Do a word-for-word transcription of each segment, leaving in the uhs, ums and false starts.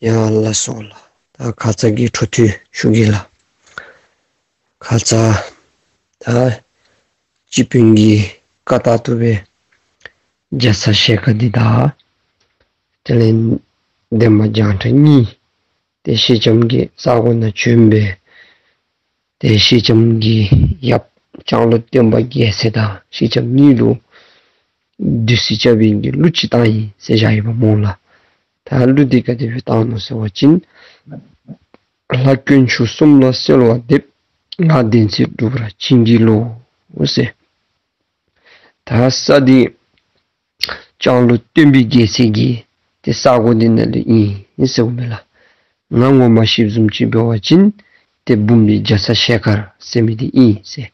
ཡ་ལགས་སོ་ལགས། ད་ཁ་ཙ་གི་འཕྲོ་མཐུད་ཞུ་གེ་ལགས། ཁ་ཙ་ད་སྤྱི་དཔོན་གྱི་བཀའ་ལྟར་དུ་སྦེ་རྒྱ་ཚ་ཞལ་དཀར་འདི་དང་དེ་ལས་འདན་མ་བྱང་ཁྲ་གཉིས་ཏེ་ཤེལ་ལྕམ་གྱི་ས་གོ་ནང་བྱོན་སྦེ་ཏེ་ཤེལ་ལྕམ་གྱི་ཡབ་ལྕང་ལོ་སྟོན་པ་རྒྱལ་མཚན་དང་ཤེལ་ལྕམ་གཉིས་ལུ་བདུད་རྩི་རྐྱབ་པའི་གི་གླུ་ཅིག་བཏང་ཡི་ཟེར་བཞག་ཡོདཔ་སྨོ་ལགས། ད་གླུ་འདི་ག་དེ་སྦེ་བཏང་ནུག་ཟེར་བ་ཅིན། ལྷ་དཀོན་མཆོག་གསུམ་ལ་གསོལ་བ་འདེབས། ང་བདེན་ཚིག་སྒྲུབ་པར་བྱིན་གྱིས་རློབས་ཟེར། ད་ས་འདི་ལྕང་ལོ་སྟོན་པའི་རྒྱལ་མཚན་གྱི་ཏེ་ས་གོ་འདི་ནང་ལུ་ཨིན་ཟེརཝ་མས་ལགས། ང་ངོ་མ་ཤེསཔ་བཟུམ་ཅིག་འབད་བ་ཅིན་ཏེ་འབུམ་པའི་རྒྱ་ཚ་ཞལ་དཀར་ཟེར་མི་འདི་ཨིན་ཟེར།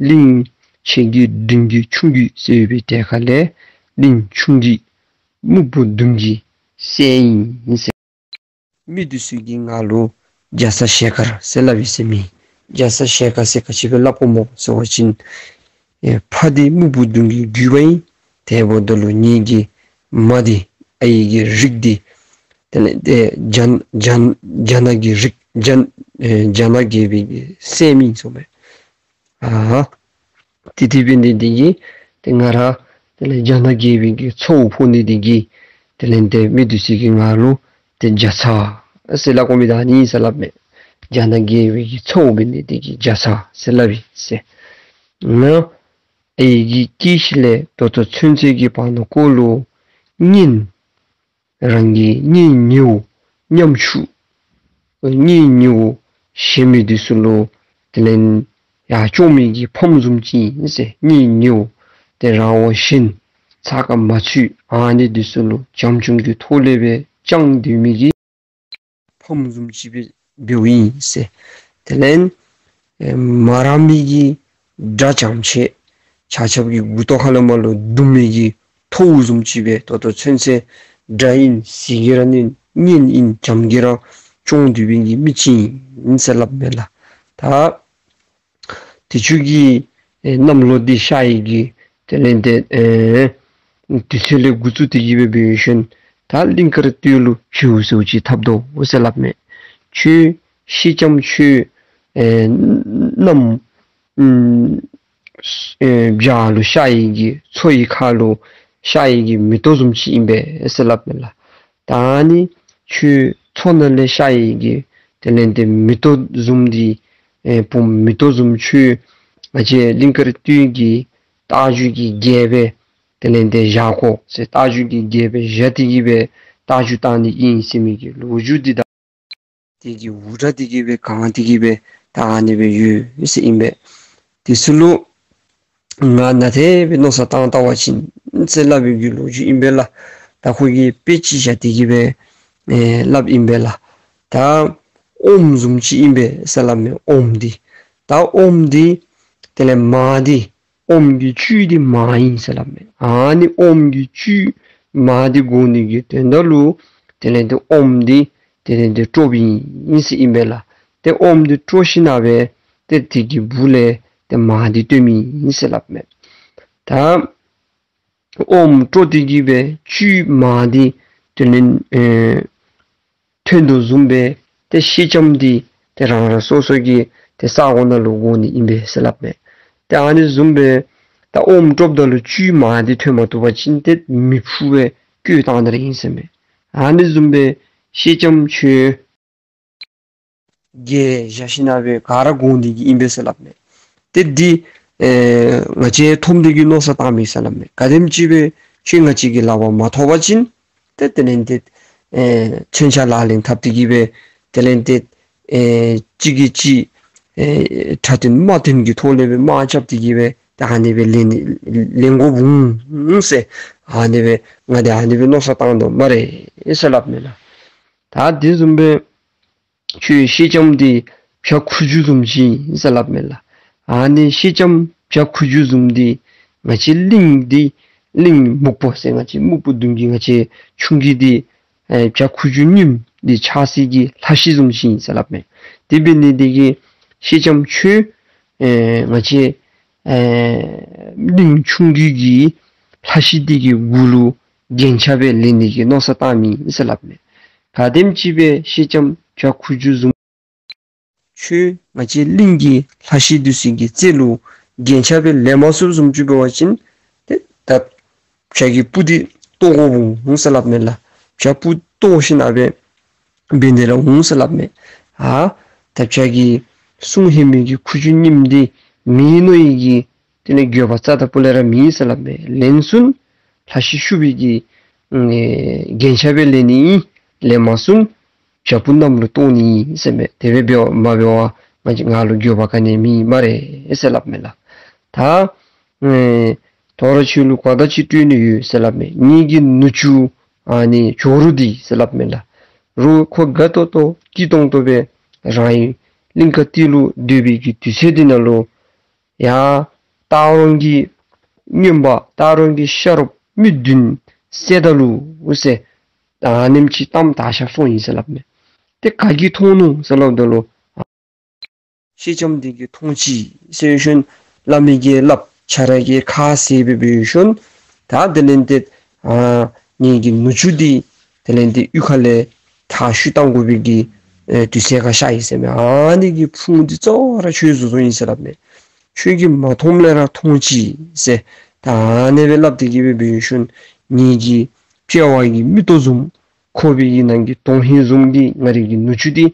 གླིང་ཆེ་རྒྱུད་འབྲིང་རྒྱུད་ཆུང་རྒྱུད་ཟེར་བའི་གྲས་ཁ་ལས་གླིང་ཆུང་རྒྱུད་སྨུག་པོ་གདོང་གི་སྲས་ཨིན་ཟེར། མི་འདི་ཚུ་གིས་ང་ལུ་རྒྱ་ཚ་ཞལ་དཀར་ཟེར་སླབ་ཡི་ཟེར་མས། རྒྱ་ཚ་ཞལ་དཀར་ཟེར་ག་ཅི་སྦེ་སླབ་དགོཔ་སྨོ་ཟེར་བ་ཅིན། ཨེ་ཕ་འདི་སྨུག་པོ་གདོང་གི་རྒྱུད་པ་ཨིན། དེ་འབདཝ་ད་ལུ་ངེ་གི་མ་འདི་ཨའི་གི་རིགས་འདི་དེ་ལས་ཏེ་རྒྱ་རྒྱ་རྒྱ་ནག་གི་རིགས་རྒྱ་ཨེ་རྒྱ་ནག་རྒྱལ་པོའི་གི་སྲས་ཨིན་ཟེརཝ་མས། ཨ་ཏེ་དེ་འབད་ནི་འདི་གིས་ཏེ་ང་ར་དེ་ལས་རྒྱ་ནག་རྒྱལ་པོའི་གི་ཚཝ་ཕོག་ནི་འདི་གིས་དེ་ལས་ཏེ་མི་འདི་ཚུ་གིས་ང་ལུ་ཏེ་རྒྱ་ཚ་ཟེར་སླབ་དགོ་མི་ད་ཨ་ནི་ཨིན་ཟེར་སླབ་མས། རྒྱ་ནག་རྒྱལ་པོའི་གི་ཚཝ་འབད་ནི་འདི་གིས་རྒྱ་ཚ་ཟེར་སླབ་ཨིན་ཟེར། ང་ཨའི་གི་སྐྱེ་ཤི་ལས་ད་ལྟོ་ཚུན་ཚོད་ཀྱི་བར་ན་ཀོ་ལུ་གཉེན་རང་གི་གཉེན་ཉེཝ་ཉམ་ཆུང་གཉེན་ཉེཝ་གཞན་མི་འདི་ཚུ་ལུ་དེ་ལས་ཡར་བཅོམ་མི་གི་ཕམ་བཟུམ་ཅིག་ཨིན་ཟེར། གཉེན་ཉེཝ་ཏེ་རང་དབང་གཞན་ཚ་ཁ་མ་ཚུད་ཨ་ནི་འདི་ཚུ་ལུ་བྱམས་སྐྱོང་གི་ཐོག་ལས་སྦེ་བསྐྱངས་སྡོད་མི་གི་ཕམ་བཟུམ་ཅིག་སྦེ་འབདཝ་ཨིན་ཟེར། དེ་ལས་ཨེ་མ་རངས་མི་གི་དགྲ་བྱམས་ཆེ་ཆ་ཁྱབ་ཀྱི་མགུ་ཏོ་ཁ་ལས་མར་ལུ་བརྡུང་མི་གི་ཐོཝ་བཟུམ་ཅིག་སྦེ་ད་ལྟོ་ཚུན་ཚོད་དགྲ་ཨིན་ཟེར་གི་ར་ནི་གཉེན་ཨིན་བྱམས་ཀྱིས་ར་སྐྱོང་སྡོད་པའི་གི་མི་ཅིག་ཨིན་ཟེར་སླབ་མས་ལགས། ད་དུས་ཅི་གི་ཨེ་གནམ་ལོ་འདི་ཤར་ཡི་གི་དེ་ལས་ཏེ་ཨེ་དུས་ཚོད་ལས་འགོ་བཙུགས་ཏེ་གི་སྦེ་འབད་ཞིནམ་ད་གླིང་དཀར་སྟོད་ལུ་བྱོག་ཟེརཝ་ཅིག་འཐབ་དོ་ཟེར་སླབ་མས། ཁྱོད་ཤེལ་ལྕམ་ཁྱོད་ཨེ་གནམ་ཨེ་བྱག་ལུ་ཤར་ཡི་གི་མཚོ་ཡི་ཁ་ལུ་ཤར་ཡི་གི་མེ་ཏོག་བཟུམ་ཅིག་ཨིན་པས་ཟེར་སླབ་མས་ལགས། ད་ནི་ཁྱོད་མཚོ་ནང་ལས་ཤར་ཡི་གི་དེ་ལས་ཏེ་མེ་ཏོག་བཟུམ་འདི་ཨེ་བུམོ་མེ་ཏོག་བཟུམ་ཁྱོད་ང་བཅས་གླིང་དཀར་སྟོད་ཀྱི་རྟ་རྒྱུག་གི་རྒྱལ་པོའི་དེ་ལས་ཏེ་བཞག་གོ་ཟེར། རྟ་རྒྱུག་གི་རྒྱལ་པོའི་ཞལ་ཏེ་གི་སྦེ་རྟ་རྒྱུག་བཏང་ནི་ཨིན་ཟེར་མི་གི་ལོ་རྒྱུས་འདི་དང་དེ་གི་འུར་སྒྲ་འདི་གིས་སྦེ་གང་སྟེ་གི་སྦེ་ད་ཨ་ནི་སྦེ་ཡོད་ཟེར་ཨིན་པས། དེ་ཚུ་ལུ་ང་ནཱ་དེ་སྦེ་མནོ་བསམ་བཏང་བལྟ་བ་ཅིན་ཟེར་སླབ་པའི་གི་ལོ་རྒྱུས་ཨིན་པས་ལགས། ད་ཁོ་གིས་དཔེ་ཅིག་བཞག་སྟེ་གི་སྦེ་ཨེ་སླབ་ཨིན་པས་ལགས། ད་ཨོམ་བཟུམ་ཅིག་ཨིན་པས་ཟེར་སླབ་མས། ཨོམ་འདི་ད་ཨོམ་འདི་དེ་ལས་མར་འདི་ཨོམ་གྱི་བཅུད་འདི་མར་ཨིན་ཟེར་སླབ་མས། ཨ་ནི་ཨོམ་གྱི་བཅུད་མར་འདི་དགོ་ནི་གི་དོན་དག་ལུ་དེ་ལས་ཏེ་ཨོམ་འདི་དེ་ལས་ཏེ་དཀྲོགཔ་ཨིན་ཟེར་ཨིན་པས་ལགས། ཏེ་ཨོམ་འདི་དཀྲོག་ཞིནམ་སྦེ་ཏེ་དེ་གི་སྦུག་ལས་ཏེ་མར་འདི་བཏོན་མི་ཨིན་ཟེར་སླབ་མས། ད་ཨོམ་དཀྲོག་སྟེ་གི་སྦེ་བཅུད་མར་འདི་དེ་ལས་ཨེ་ཐོན་དོ་བཟུམ་སྦེ་ཏེ་ཤེལ་ལྕམ་འདི་ཏེ་རང་རང་སོ་སོ་གི་ཏེ་ས་གོ་ནང་ལུ་དགོ་ནི་ཨིན་པས་ཟེར་སླབ་མས། ཏེ་ཨ་ནི་བཟུམ་སྦེ་ད་ཨོམ་དཀྲོགཔ་ད་ལུ་བཅུད་མར་འདི་ཐོན་མ་བཏུབ་པ་ཅིན་ཏེ་མེ་ཕུ་སྦེ་བཀོ་བཏང་ནི་ར་ཨིན་ཟེར་མས། ཨ་ནི་བཟུམ་སྦེ་ཤེལ་ལྕམ་ཁྱོད་རྒྱལ་བཞག་ཞིནམ་སྦེ་ག་ར་དགོ་ནི་གི་ཨིན་པས་ཟེར་སླབ་མས། ཏེ་འདི་ཨེ་ང་བཅས་མཐོངམ་འདི་གིས་མནོ་བསམ་བཏང་མི་ཟེར་སླབ་མས། ག་དེམ་ཅིག་སྦེ་ཁྱོད་ང་བཅས་ཀྱི་ལག་པར་མ་ཐོབ་པ་ཅིན་ཏེ་དེ་ལས་ཏེ་ཨེ་མཚོན་ཆ་ལག་ལེན་འཐབ་སྟེ་གི་སྦེ་དེ་ལས་ཏེ་ཨེ་གཅིག་གིས་གཅིག་ཨེ་ཁྲག་འཐུང་མ་འཐུང་གི་ཐོག་ལས་སྦེ་དམག་རྐྱབ་སྟེ་གི་སྦེ་ཏེ་ཨ་ནི་སྦེ་ལེན་ལེན་དགོཔ་འོང་ཟེར། ཨ་ནི་སྦེ་ང་འདི་ཨ་ནི་སྦེ་མནོ་བསམ་བཏང་དོ་སྨ་རེ་ཟེར་སླབ་མས་ལགས། ད་དེ་བཟུམ་སྦེ་ཁྱོད་ཤེལ་ལྕམ་འདི་བྱ་ཁུ་བྱུག་བཟུམ་ཅིག་ཨིན་ཟེར་སླབ་མས་ལགས། ཨ་ནི་ཤེལ་ལྕམ་བྱ་ཁུ་བྱུག་བཟུམ་འདི་ང་བཅས་གླིང་འདི་གླིང་སྨུག་པོ་ཟེར་ང་བཅས་སྨུག་པོ་གདོང་གི་ང་བཅས་ཆུང་ཀུ་འདི་ཨེ་བྱ་ཁུ་བྱུག་སྔོནམ་འདི་ཆགས་སའི་གི་ལྷ་ཤིང་བཟུམ་ཅིག་ཨིན་ཟེར་སླབ་མས། དེ་འབད་ནི་འདི་གིས་ཤེལ་ལྕམ་ཁྱོད་ཨེ་ང་བཅས་ཨེ་གླིང་ཆུང་ཀུ་གི་ལྷ་ཤིང་འདི་གི་གུ་ལུ་རྒྱན་ཆ་སྦེ་ལེན་ནི་གི་མནོ་བསམ་བཏང་མི་ཨིན་ཟེར་སླབ་མས། ག་དེམ་ཅིག་སྦེ་ཤེས་ཙམ་བྱ་ཁུ་བྱུག་བཟུམ། ཁྱོད་ང་བཅས་གླིང་གི་ལྷ་བཤེས་འདི་ཚུ་གི་རྩལ་ལུ་རྒྱན་ཆ་སྦེ་ལེན་མ་ཚུགསཔ་བཟུམ་ཅིག་འབད་བ་ཅིན་ཏེ་ད་བྱ་གི་སྤུ་འདི་བཏོག་དགོཔ་འོང་ཟེར་སླབ་མས་ལགས། བྱ་སྤུ་བཏོག་ཞིནམ་ལས་འབད་འབད་དེ་ར་འོང་ཟེར་སླབ་མས། ཨ་ད་བྱ་གི་སྲུང་ཧེ་མའི་གི་ཁུ་བྱུག་རྙིངམ་འདི་མེད་མནོ་ནི་གི་དེ་ལས་འགྱོད་པ་རྩ་དང་སྤུ་ལས་ར་མེད་ཟེར་སླབ་མས། ལེན་ཚུགས་ན་ལྷ་བཤེས་ཤུག་པའི་གི་ཨེ་རྒྱན་ཆ་སྦེ་ལེན་ནི་ཨིན། ལེན་མ་ཚུགས་ན་བྱ་སྤུ་གནམ་ལུ་བཏོག་ནི་ཨིན་ཟེར་མས། དེ་སྦེ་འབད་བ་མ་འབད་བར་ང་བཅས་ང་ལུ་འགྱོད་པ་ག་ནི་མེད་སྨ་རེ་ཟེར་སླབ་མས་ལགས། ད་ཨེ་དོ་རུང་ཁྱོད་ལུ་གོ་བརྡ་ཅིག་སྤྲོད་ནི་ཡོད་ཟེར་སླབ་མས། ངེ་གི་ནུ་གཅུང་ཨ་ནི་ཇོ་རུ་འདི་ཟེར་སླབ་མས་ལགས། རུང་ཁོ་དགའ་ཏོག་ཏོ་སྐྱིད་ཏོང་ཏོ་སྦེ་རང་གི་གླིང་དཀར་སྟོད་ལུ་སྡོད་པའི་གི་དུས་ཚོད་འདི་ནང་ལུ་ཡ་སྟག་རོང་གི་རྔོན་པ་སྟག་རོང་གི་ཤ་རོགསཔ་མི་བདུན་བསད་ད་ལུ་འོ་ཟེར་ད་ཨ་ནེམ་ཅིག་གཏམ་དར་ཁྱབ་སོང་ཡི་ཟེར་སླབ་མས། ཏེ་ག་གིས་མཐོང་ནུག་ཟེར་སླབ་ད་ལུ་ཤེས་ཙམ་འདི་གིས་མཐོང་ཅི་ཟེར་ཞིནམ་ལས་བླམ་གིས་སླབ་ཁྱོད་ར་གིས་ཁ་བཟེད་སྦེ་འབད་ཞིནམ་ད་དེ་ལས་ཏེ་ཨ་ངེ་གི་ནུ་གཅུང་འདི་དེ་ལས་ཏེ་གཡུས་ཁ་ལས་མཐར་བཤུད་གཏང་དགོ་པའི་གི་ཨེ་དུས་ཚོད་ཁར་ཤར་ཡི་ཟེར་མས། ཨ་ནི་གི་ཕུང་འདི་གཙོ་བོ་ར་ཁྱོད་བཟོ་བཟོཝ་ཨིན་ཟེར་སླབ་མས། ཁྱོད་ཀྱིས་མ་མཐོངམ་ལས་ར་མཐོང་ཅི་ཟེར། ད་ཨ་ནེ་སྦེ་སླབ་སྟེ་གི་སྦེ་འབད་ཞིནམ་ངེ་གི་དཔྱལ་བ་གི་མིག་ཏོ་བཟུམ་ཁོག་པའི་གི་ནང་གི་དོན་ཧིང་བཟུམ་གྱི་ང་རའི་གི་ནུ་གཅུང་འདི་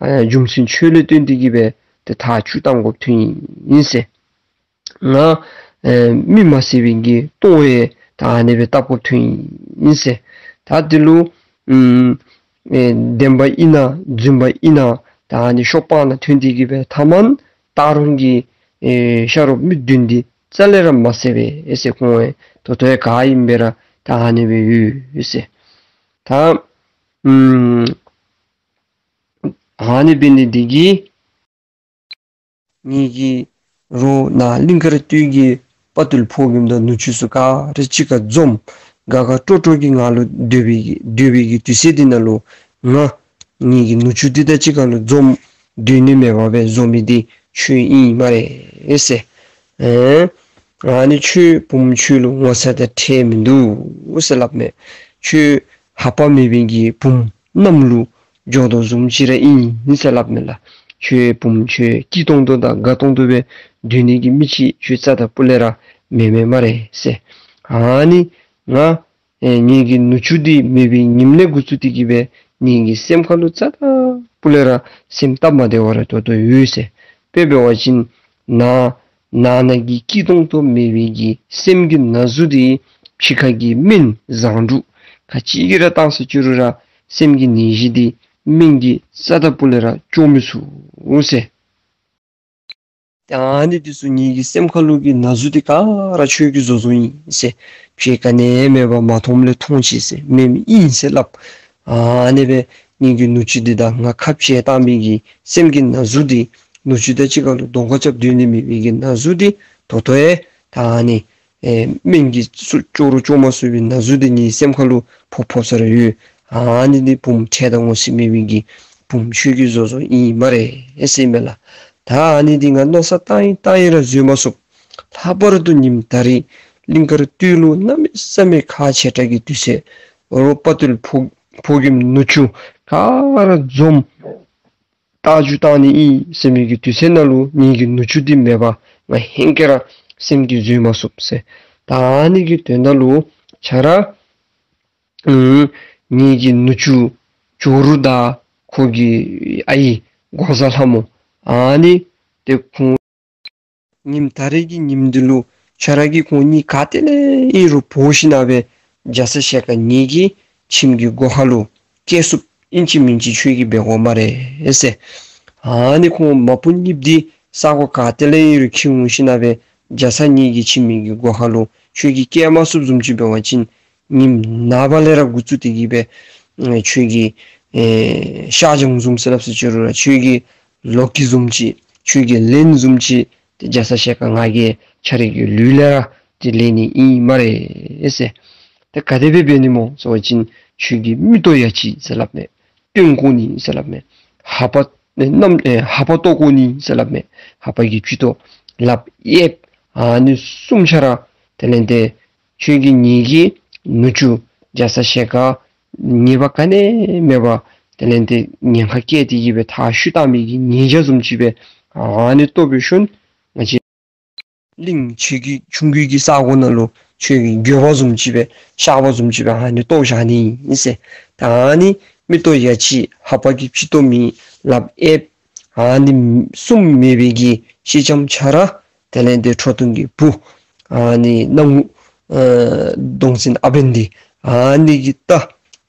ཨ་རྒྱུ་མཚན་ཁྱོད་ལུ་བརྟེན་ཏེ་གི་སྦེ་ཏེ་མཐར་བཤུད་གཏང་དགོཔ་ཐོན་ཡི་ཟེར། ང་ཨེ་མི་མ་བསད་པའི་གི་ལྟོ་ཡང་ད་ཨ་ནེ་སྦེ་བཏབ་དགོཔ་ཐོན་ཡི་ཟེར། ད་འདི་ལུ་ཨམ་ཨེ་བདེན་པ་ཨིན་ན་རྫུན་པ་ཨིན་ན་ད་ཨ་ནི་ཤོ་པ་ནང་ཐོན་ཏེ་གི་སྦེ་ཐ་མ་སྟག་རོང་གི་ཨེ་ཤ་རོགསཔ་མི་བདུན་འདི་རྩ་ལས་ར་མ་བསད་པས་ཨེ་ཟེར། ཁོང་ཨེ་ད་ལྟོ་ཡང་ག་ཨིནམ་སྦེ་ར་ད་ཨ་ནེ་སྦེ་ཡོད་ཟེར། ད་ཨམ་ཨ་ནི་འབད་ནི་འདི་གིས་ངེ་གི་རོགས་ནཱ་གླིང་དཀར་སྟོད་ཀྱི་དཔའ་བརྟུལ་ཕོ་རྒནམ་དང་ནུ་གཅུང་ཚུ་ག་ར་གཅིག་ཁར་འཛོམས་དགའ་དགའ་སྤྲོ་སྤྲོ་གི་ངང་ལུ་སྡོད་པའི་གི་སྡོད་པའི་གི་དུས་ཚོད་འདི་ནང་ལུ་ང་ངེ་གི་ནུ་གཅུང་འདི་དང་གཅིག་ཁར་ལུ་འཛོམས་སྡོད་ནི་མེད་པར་སྦེ་བཟོ་མི་འདི་ཁྱོད་ཨིན་སྨ་རེ་ཟེར། ཨེ་ཨ་ནི་ཁྱོད་བུམོ་ཁྱོད་ལུ་ངོ་ཚ་དང་ཁྲེལ་མིན་འདུག་ཟེར་སླབ་མས། ཁྱོད་ལྷ་པ་མེད་པའི་གི་བུམོ་གནམ་ལུ་འགྱོ་དོ་བཟུམ་ཅིག་ར་ཨིན་ཟེར་སླབ་མས་ལགས། ཁྱོད་བུམོ་ཁྱོད་སྐྱིད་ཏོང་ཏོ་དང་དགའ་ཏོང་ཏོ་སྦེ་སྡོད་ནི་གི་མི་ཅིག་ཁྱོད་རྩ་དང་སྤུ་ལས་ར་མེད་མས་སྨ་རེ་ཟེར། ཨ་ནི་ང་ཨེ་ངེ་གི་ནུ་གཅུང་འདི་མེད་པའི་ཉིནམ་ལས་འགོ་བཙུགས་ཏེ་གི་སྦེ་ངེ་གི་སེམས་ཁ་ལུ་རྩ་དང་སྤུ་ལས་ར་སེམས་སྟབས་མ་བདེ་བ་ར་ད་ལྟོ་ཡོད་ཟེར། དཔེ་འབད་བ་ཅིན་ནཱ་ནང་ན་གི་སྐྱིད་ཏོང་ཏོ་མེད་པའི་གི་སེམས་ཀྱི་ན་ཟུག་འདི་ཕྱི་ཁ་གི་སྨན་བཟང་དྲུག་ག་ཅི་གིས་ར་བཏང་ཟེར་ཅི་རུང་ར་སེམས་ཀྱི་ནད་གཞི་འདི་སྨན་གྱིས་རྩ་དང་སྤུ་ལས་ར་བཅོ་མི་ཚུགས་ཟེར། ད་ཨ་ནི་འདི་ཚུ་ངེ་གི་སེམས་ཁ་ལུ་གི་ན་ཟུག་འདི་ག་ར་ཁྱོད་ཀྱིས་བཟོ་བཟོཝ་ཨིན་ཟེར། ཁྱོད་ག་ནི་མེད་པར་མ་མཐོངམ་ལས་མཐོང་ཅི་ཟེར། མེནམ་ཨིན་ཟེར་སླབ། ཨ་ནི་སྦེ་ངེ་གི་ནུ་གཅུང་འདི་དང་ང་ཁ་འཕྱལ་བཏང་མི་གི་སེམས་ཀྱི་ན་ཟུག་འདི་ནུ་གཅུང་དང་གཅིག་ཁར་ལུ་གདོང་ཁ་རྐྱབ་སྡོད་ནི་མེད་པའི་གི་ན་ཟུག་འདི་ད་ལྟོ་ཡང་ད་ཨ་ནི་ཨེ་སྨན་གྱིས་བཅོ་རུང་བཅོ་མ་ཚུགས་པའི་ན་ཟུག་འདི་ངེའི་སེམས་ཁ་ལུ་ཕོག་ཕོག་ས་ར་ཡོད། ཨ་ནི་འདི་བུམོ་ཁྲེལ་དང་ངོ་ཚ་མེད་པའི་གི་བུམོ་ཁྱོད་ཀྱིས་བཟོ་བཟོཝ་ཨིན་སྨ་རེ་ཟེར་མས་ལགས། ད་ཨ་ནི་འདི་ང་མནོ་བསམ་བཏང་ཡི་བཏང་ཡི་ར་བཟོད་མ་ཚུགས། ལྷག་པར་དུ་ཉིནམ་ད་རིས་གླིང་དཀར་སྟོད་ལུ་གནམ་མེད་ས་མེད་ཁག་ཆེ་དྲགས་ཀྱི་དུས་ཚོད་རོགས་དཔའ་བརྟུལ་ཕོ་ཕོ་རྒནམ་ནུ་གཅུང་ག་ར་འཛོམས་རྟ་རྒྱུག་བཏང་ནི་ཨིན་ཟེར་མི་གི་དུས་ཚོད་ནང་ལུ་ངེ་གི་ནུ་གཅུང་འདི་མེད་པར་ང་ཧེང་སྐལ་ར་སེམས་ཀྱིས་བཟོད་མ་ཚུགས་ཟེར། ད་ཨ་ནི་གི་དོན་དག་ལུ་ཁྱོད་ར་ཨུམ་ངེ་གི་ནུ་གཅུང་ཇོ་རུ་དང་ཁོ་གི་ཨའི་འགོག་བཟའ་ལྷ་མོ་ཨ་ནི་ཏེ་ཁོང་ཉིནམ་ད་རིས་ཀྱི་ཉིནམ་འདི་ལུ་ཁྱོད་ར་གིས་ཁོང་གཉིས་ག་ཏེ་ལས་ཨིན་རུང་འབོ་ཞིནམ་ལས་རྒྱ་ཚ་ཞལ་དཀར་ངེ་གི་ཁྱིམ་གྱི་སྒོ་ཁ་ལུ་སྐྱེལ་ཚུགསཔ་ཨིན་ཅི་མིན་ཅི་ཁྱོད་ཀྱིས་འབད་དགོ་སྨ་རེ་ཟེར། ཨ་ནི་ཁོང་མ་བུ་གཉིསཔོ་འདི་ས་གོ་ག་ཏེ་ལས་ཨིན་རུང་འཁྱིད་འོང་ཞིནམ་ལས་རྒྱ་ཚ་ངེ་གི་ཁྱིམ་གྱི་སྒོ་ཁ་ལུ་ཁྱོད་ཀྱིས་སྐྱེལ་མ་ཚུགསཔ་བཟུམ་ཅིག་འབད་བ་ཅིན་ཉིནམ་ནངས་པ་ལས་ར་འགོ་བཙུགས་ཏེ་གི་སྦེ་ཁྱོད་ཀྱི་ཨེ་ཤ་ཆང་བཟུམ་ཟེར་སླབ་ཟེར་ཅི་རུང་ར་ཁྱོད་ཀྱི་ལོ་གི་བཟུམ་ཅིག་ཁྱོད་ཀྱི་ལན་བཟུམ་ཅིག་ཏེ་རྒྱ་ཚ་ཞལ་དཀར་ང་གིས་ཁྱོད་རའི་གི་ལུས་ལས་ར་ཏེ་ལེན་ནི་ཨིན་སྨ་རེ་ཟེར། ཏེ་ག་དེ་སྦེ་འབད་ནི་སྨོ་ཟེར་བ་ཅིན་ཁྱོད་ཀྱི་མིག་ཏོ་ཡ་གཅིག་ཟེར་སླབ་མས། བཏོན་དགོ་ནི་ཟེར་སླབ་མས། ལྷ་པ་ཨེ་གནམ་ཨེ་ལྷ་པ་བཏོག་དགོ་ནི་ཟེར་སླབ་མས། ལྷ་པ་གི་སྤྱི་ཏོག་ལགཔ་གཡསཔ་ཨ་ནི་གསུམ་ཆ་ར་དེ་ལས་ཏེ་ཁྱོད་ཀྱིས་ངེ་གི་ནུ་གཅུང་རྒྱ་ཚ་ཞལ་དཀར་ ཉེས་པ་ག་ནི་མེད་པར་དེ་ལས་ཏེ་ཉེན་ཁ་བཀལ་ཏེ་གི་སྦེ་མཐའ་བཤུད་བཏང་མི་གི་ཉེས་བྱ་བཟུམ་ཅིག་སྦེ་ཨ་ནི་བཏོག་པའི་ཤུལ་ང་བཅས་གླིང་ཆེ་གི་ཆུང་གི་གི་ས་གོ་ནང་ལུ་ཁྱོད་ཀྱི་འགྱོད་པ་བཟུམ་ཅིག་སྦེ་བཤགས་པ་བཟུམ་ཅིག་སྦེ་ཨ་ནི་བཏོག་བཞག་ནི་ཨིན་ཟེར། ད་ཨ་ནི་མིག་ཏོ་ཡ་ཕྱི་ལྷ་པ་གིས་ཕྱི་ཏོ་མི་ལགཔ་ཨེབ། ཨ་ནི་གསུམ་མེད་པའི་གི་སེང་ལྕམ་ཁྱོད་ར་དེ་ལས་ཏེ་ཁྲོ་ཐུང་གི་བུ་ཨ་ནི་སྣང་ངུ་ཨ་གདོང་བཙན་ཨ་བན་དེ་ཨ་ནི་གི་རྟ་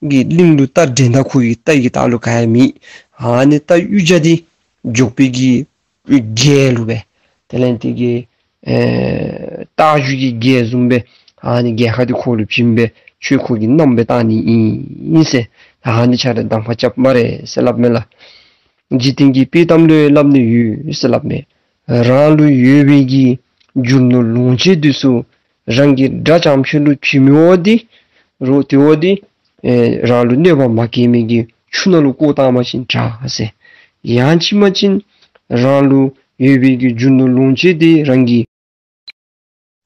གི་གླིང་ལུ་རྟ་འདྲེན་ད་ཁོ་གི་རྟ་གི་རྟ་ལུ་ག་ཡང་མེད། ཨ་ནི་རྟ་གཡུ་བྱ་འདི་འཇོག་པའི་གི་རྒྱལ་ལུ་སྦེ་དེ་ལས་དེ་གི་ཨེ་རྟ་རྒྱུག་གི་རྒྱལ་བཟུམ་སྦེ་ཨ་ནི་རྒྱལ་ཁ་འདི་ཁོ་ལུ་བྱིན་སྦེ་ཁྱོད་ཁོ་གི་མནའམ་སྦེ་བཏང་ནི་ཨིན་ཟེར། ཨ་ནི་ཁྱོད་ར་གདམ་ཁ་རྐྱབ་སྨ་རེ་ཟེར་སླབ་མས་ལགས། འཇིག་རྟེན་གྱི་དཔེ་གཏམ་ལུ་སླབ་ནི་ཡོད་ཟེར་སླབ་མས། རང་ལུ་ཡོད་པའི་གི་རྒྱུ་ནོར་ལོངས་སྤྱོད་འདི་ཚུ་རང་གི་དགྲ་རྐྱངམ་ཅིག་ལུ་བྱིན་མི་འོང་འདི་རོགས་དེ་འོང་འདི་ཨེ་རང་ལུ་གནོད་པ་མ་བཀལ་མི་གི་ཆུ་ནང་ལུ་བཀོ་བཏང་པ་ཅིན་དྲག་ཟེར། ཡང་ཅིན་མ་ཅིན་རང་ལུ་ཡོད་པའི་གི་རྒྱུ་ནོར་ལོངས་སྤྱོད་འདི་རང་གི་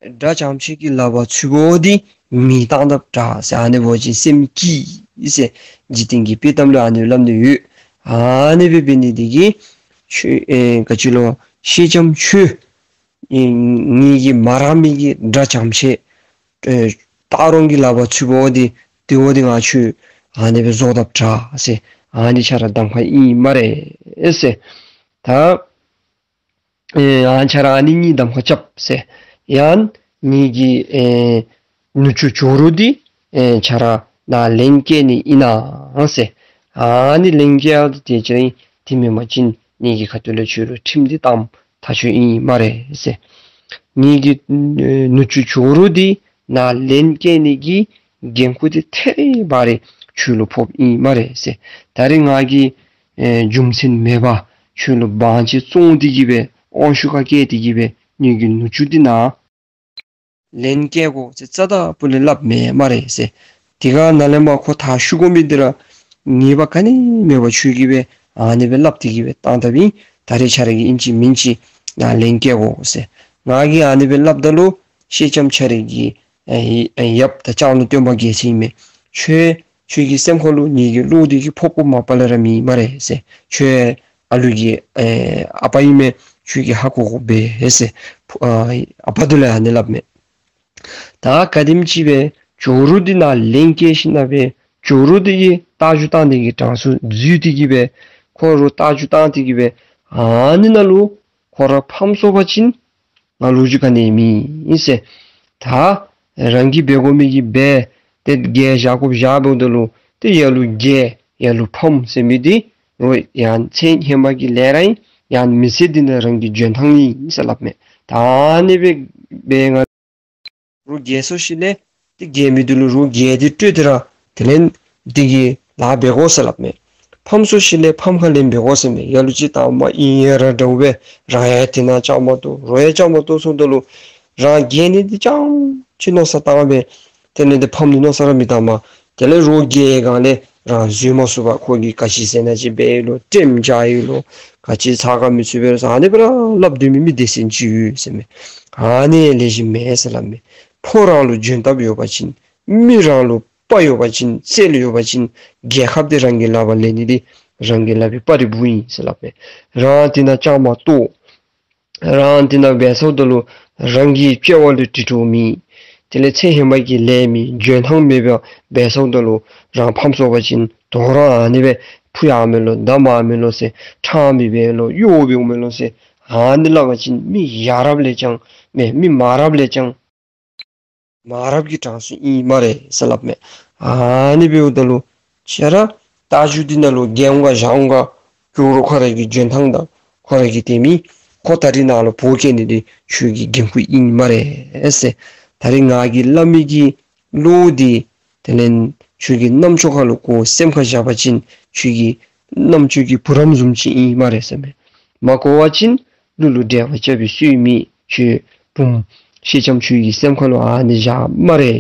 དགྲ་རྐྱངམ་ཅིག་གི་ལག་པར་ཚུད་པ་འདི་མེ་བཏང་དཔ་དྲག་ཟེར། ཨ་ནི་འབད་བ་ཅིན་སེམས་སྐྱིད་ཟེར། འཇིག་རྟེན་གྱི་དཔེ་གཏམ་ལུ་ཨ་ནི་སླབ་ནི་ཡོད། ཨ་ནི་སྦེ་འབད་ནི་འདི་གིས་ཁྱོད་ཨེ་ག་ཅི་ལོ་སེང་ལྕམ་ཁྱོད་ཨེ་ངེ་གི་མ་རངས་མི་གི་དགྲ་རྐྱངམ་ཅིག་ཨེ་སྟག་རོང་གི་ལག་པར་ཚུད་པ་འདི་དེ་འོང་འདི་ང་ཁྱོད་ཨ་ནི་སྦེ་བཟོ་དཔ་དྲག་ཟེར། ཨ་ནི་ཁྱོད་ར་གདམ་ཁ་ཨིན་སྨ་རེ་ཟེར། ད་ཨེ་ཡང་ཁྱོད་ར་ཨ་ནི་གཉིས་གདམ་ཁ་རྐྱབ་ཟེར། ཡང་ངེ་གི་ཨེ་ནུ་གཅུང་ཇོ་རུ་འདི་ཨེ་ཁྱོད་ར་ནཱ་ལན་བསྐྱལ་ནི་ཨིན་ན་ཟེར། ཨ་ནི་ལན་བསྐྱལ་ཏེ་ཁྱོད་ར་དེ་མེན་པ་ཅིན་ངེ་གི་ཁ་ཐུག་ལས་ཁྱོད་ལུ་ཁྲིམས་འདི་བཏངམ་ཐག་ཆོད་ཨིན་སྨ་རེ་ཟེར། ངེ་གི་ཨེ་ནུ་གཅུང་ཇོ་རུ་འདི་ནཱ་ལན་བསྐྱལ་ནི་གི་འགན་ཁུར་འདི་ཐད་རི་བ་རི་ཁྱོད་ལུ་ཕོགཔ་ཨིན་སྨ་རེ་ཟེར། ད་རིས་ང་གིས་ཨེ་རྒྱུ་མཚན་མེད་པར་ཁྱོད་ལུ་དབང་ཆ་བཙོང་སྟེ་གི་སྦེ་དབང་ཤུགས་ཁ་བཀལ་ཏེ་གི་སྦེ་ངེ་གི་ནུ་གཅུང་འདི་ནཱ་ལན་བསྐྱལ་དགོ་ཟེར་རྩ་དང་པོ་ལས་སླབ་མེད་སྨ་རེ་ཟེར། དེ་ག་ནཱ་ལས་མར་ཁོ་མཐའ་བཤུད་དགོ་མི་འདི་ར་ཉེས་པ་ག་ནི་མེད་པར་ཁྱོད་ཀྱིས་སྦེ་ཨ་ནི་སྦེ་སླབ་སྟེ་གི་སྦེ་བཏང་དཔ་ཨིན། ད་རིས་ཁྱོད་ར་གིས་ཨིན་ཅི་མིན་ཅི་ནཱ་ལན་བསྐྱལ་དགོ་ཟེར། ང་གིས་ཨ་ནི་སྦེ་སླབ་ད་ལུ་སེང་ལྕམ་ཁྱོད་ར་གི་ཨེ་ཨེ་ཡབ་ད་ལྕང་ལོ་སྟོན་པ་རྒྱལ་མཚན་ཨིན་མས། ཁྱོད་ཁྱོད་ཀྱི་སེམས་ཁ་ལུ་ངེ་གི་བློ་འདི་གི་ཕོག་པ་མ་པ་ལས་ར་མེད་སྨ་རེ་ཟེར། ཁྱོད་ཨ་ལུ་གི་ཨེ་ཨ་པ་ཨིན་མས། ཁྱོད་ཀྱིས་ཧ་གོ་དགོ་པས་ཟེར། ཨ་ཨ་པ་འདི་ལུ་ཨ་ནི་སླབ་མས། ད་ག་དེམ་ཅིག་སྦེ་ཇོ་རུ་འདི་ནཱ་ལན་བསྐྱལ་ཞིནམ་ལས་ཇོ་རུ་འདི་གིས་རྟ་རྒྱུག་བཏང་ནི་གི་གྲངས་སུ་འཛུལ་ཏེ་གི་སྦེ་ཁོ་ར་རྟ་རྒྱུག་བཏང་སྟེ་གི་སྦེ་ཨ་ནི་ནང་ལུ་ཁོ་ར་ཕམ་སོང་པ་ཅིན་ང་ལོ་རྒྱུས་ག་ནི་མེད་ཟེར། ད་རང་གིས་འབད་དགོ་མི་གི་འབད་ཏེ་རྒྱལ་བཞག་དགོཔ་བཞག་འབདཝ་ད་ལུ་ཏེ་ཡ་ལུ་རྒྱལ་ཡ་ལུ་ཕམ་ཟེར་མི་འདི་རོགས་ཡང་ཚེ་སྔོན་མ་གི་ལས་ར་ཨིན། ཡང་མི་ཚེ་འདི་ནང་རང་གི་འཇོན་ཐང་ཨིན་ཟེར་སླབ་མས། ད་ཨ་ནི་སྦེ་འབད་ང་རོགས་རྒྱལ་སོང་ཞིནམ་ལས་ཏེ་རྒྱལ་མི་འདི་ལུ་རོགས་རྒྱལ་འདི་སྤྲོད་དེ་ར་དེ་ལས་འདི་གི་ལཱ་འབད་དགོ་ཟེར་སླབ་མས། ཕམ་སོང་ཞིནམ་ལས་ཕམ་ཁ་ལེན་འབད་དགོ་ཟེར་མས། ཡ་ལུ་ཅིག་དང་མ་ཨིན་ཡ་ར་འདྲཝ་སྦེ་རང་ཡང་དེ་ནང་བཅའ་མར་གཏོགས་རོགས་ཡང་བཅའ་མར་གཏོགས་སོངམ་ད་ལུ་རང་རྒྱལ་ནི་འདི་རྐྱངམ་ཅིག་མནོ་བསམ་བཏང་སྦེ་དེ་ལས་འདི་ཕམ་ནི་མནོ་བསམ་ར་མི་བཏངམ། དེ་ལས་རོགས་རྒྱལ་སྒང་ལས་རང་བཟོད་མ་ཚུགས་པར་ཁོ་གིས་ག་ཅི་ཟེར་ན་ཅིག་འབད་ཡི་ལོ། དྲནམ་བྱ་ཡི་ལོ། ག་ཅི་ཚ་ག་མི་ཚུད་པས་ཟེར་ཨ་ནི་སྦེ་ར་སླབ་སྡོད་མི་མི་སྡེ་ཚན་ཅིག་ཡོད་ཟེར་མས། ཨ་ནི་ལེགས་ཤོམ་མེན་ཟེར་སླབ་མས། ཕོ་རང་ལུ་འཇོན་ཐང་ཡོད་པ་ཅིན་མི་རང་ལུ་དཔའ་ཡོད་པ་ཅིན་རྩལ་ཡོད་པ་ཅིན་རྒྱལ་ཁབ་འདི་རང་གི་ལག་པར་ལེན་ནི་འདི་རང་གི་ལག་པའི་པར་རིས་འབུ་ཨིན་ཟེར་སླབ་མས། རང་དེ་ནང་བཅའ་མར་གཏོགས། རང་དེ་ནང་འབད་སོངམ་ད་ལུ་རང་གི་དཔྱལ་བ་ལུ་དྲི་དོ་མེད། དེ་ལས་ཚེ་སྔོན་མ་གི་ལས་མེད། འཇོན་ཐང་མེད་པར་འབད་སོངམ་ད་ལུ་རང་ཕམ་སོང་པ་ཅིན་དོ་རུང་ཨ་ནི་སྦེ་འཕུར་ཡར་མས་ལོ། བསྡམ་ཡར་མས་ལོ་ཟེར། ཕྲང་མི་འབད་ལོ། གཡོ་འབདཝ་མས་ལོ་ཟེར། ཨ་ནི་སླབ་པ་ཅིན་མི་ཡ་རབས་ལས་ཀྱང་མེད། མི་མ་རབས་ལས་ཀྱང་མ་རབས་ཀྱི་གྲངས་སུ་ཨིན་སྨ་རེ་ཟེར་སླབ་མས། ཨ་ནི་འབདཝ་ད་ལུ་ཁྱོད་ར་རྟ་རྒྱུག་འདི་ནང་ལུ་རྒྱལ་འོང་ག་བཞག་འོང་ག་ཁྱོད་ར་ཁོ་ར་གི་འཇོན་ཐང་དང་ཁོ་ར་གི་དེ་མི་ཁོ་ད་རིས་ནཱ་ལུ་འབོ་བསྐྱལ་ནི་འདི་ཁྱོད་ཀྱི་འགན་ཁུར་ཨིན་སྨ་རེ་ཟེར། ད་རིས་ང་གིས་སླབ་མི་གི་བློ་འདི་དེ་ལས་ཁྱོད་ཀྱི་རྣམ་ཅོ་ཁ་ལུ་གོ། སེམས་ཁར་བཞག་པ་ཅིན་ཁྱོད་ཀྱི་རྣམ་ཅོ་གི་བུ་རམ་བཟུམ་ཅིག་ཨིན་སྨ་རེ་ཟེར་མས། མ་གོ་བ་ཅིན་གླུ་ལུ་འགྲེལ་པ་རྐྱབ་པའི་སྲོལ་མེད། ཁྱོད་བུམོ་སེང་ལྕམ་ཁྱོད་ཀྱི་སེམས་ཁ་ལུ་ཨ་ནི་བཞག་སྨ་རེ་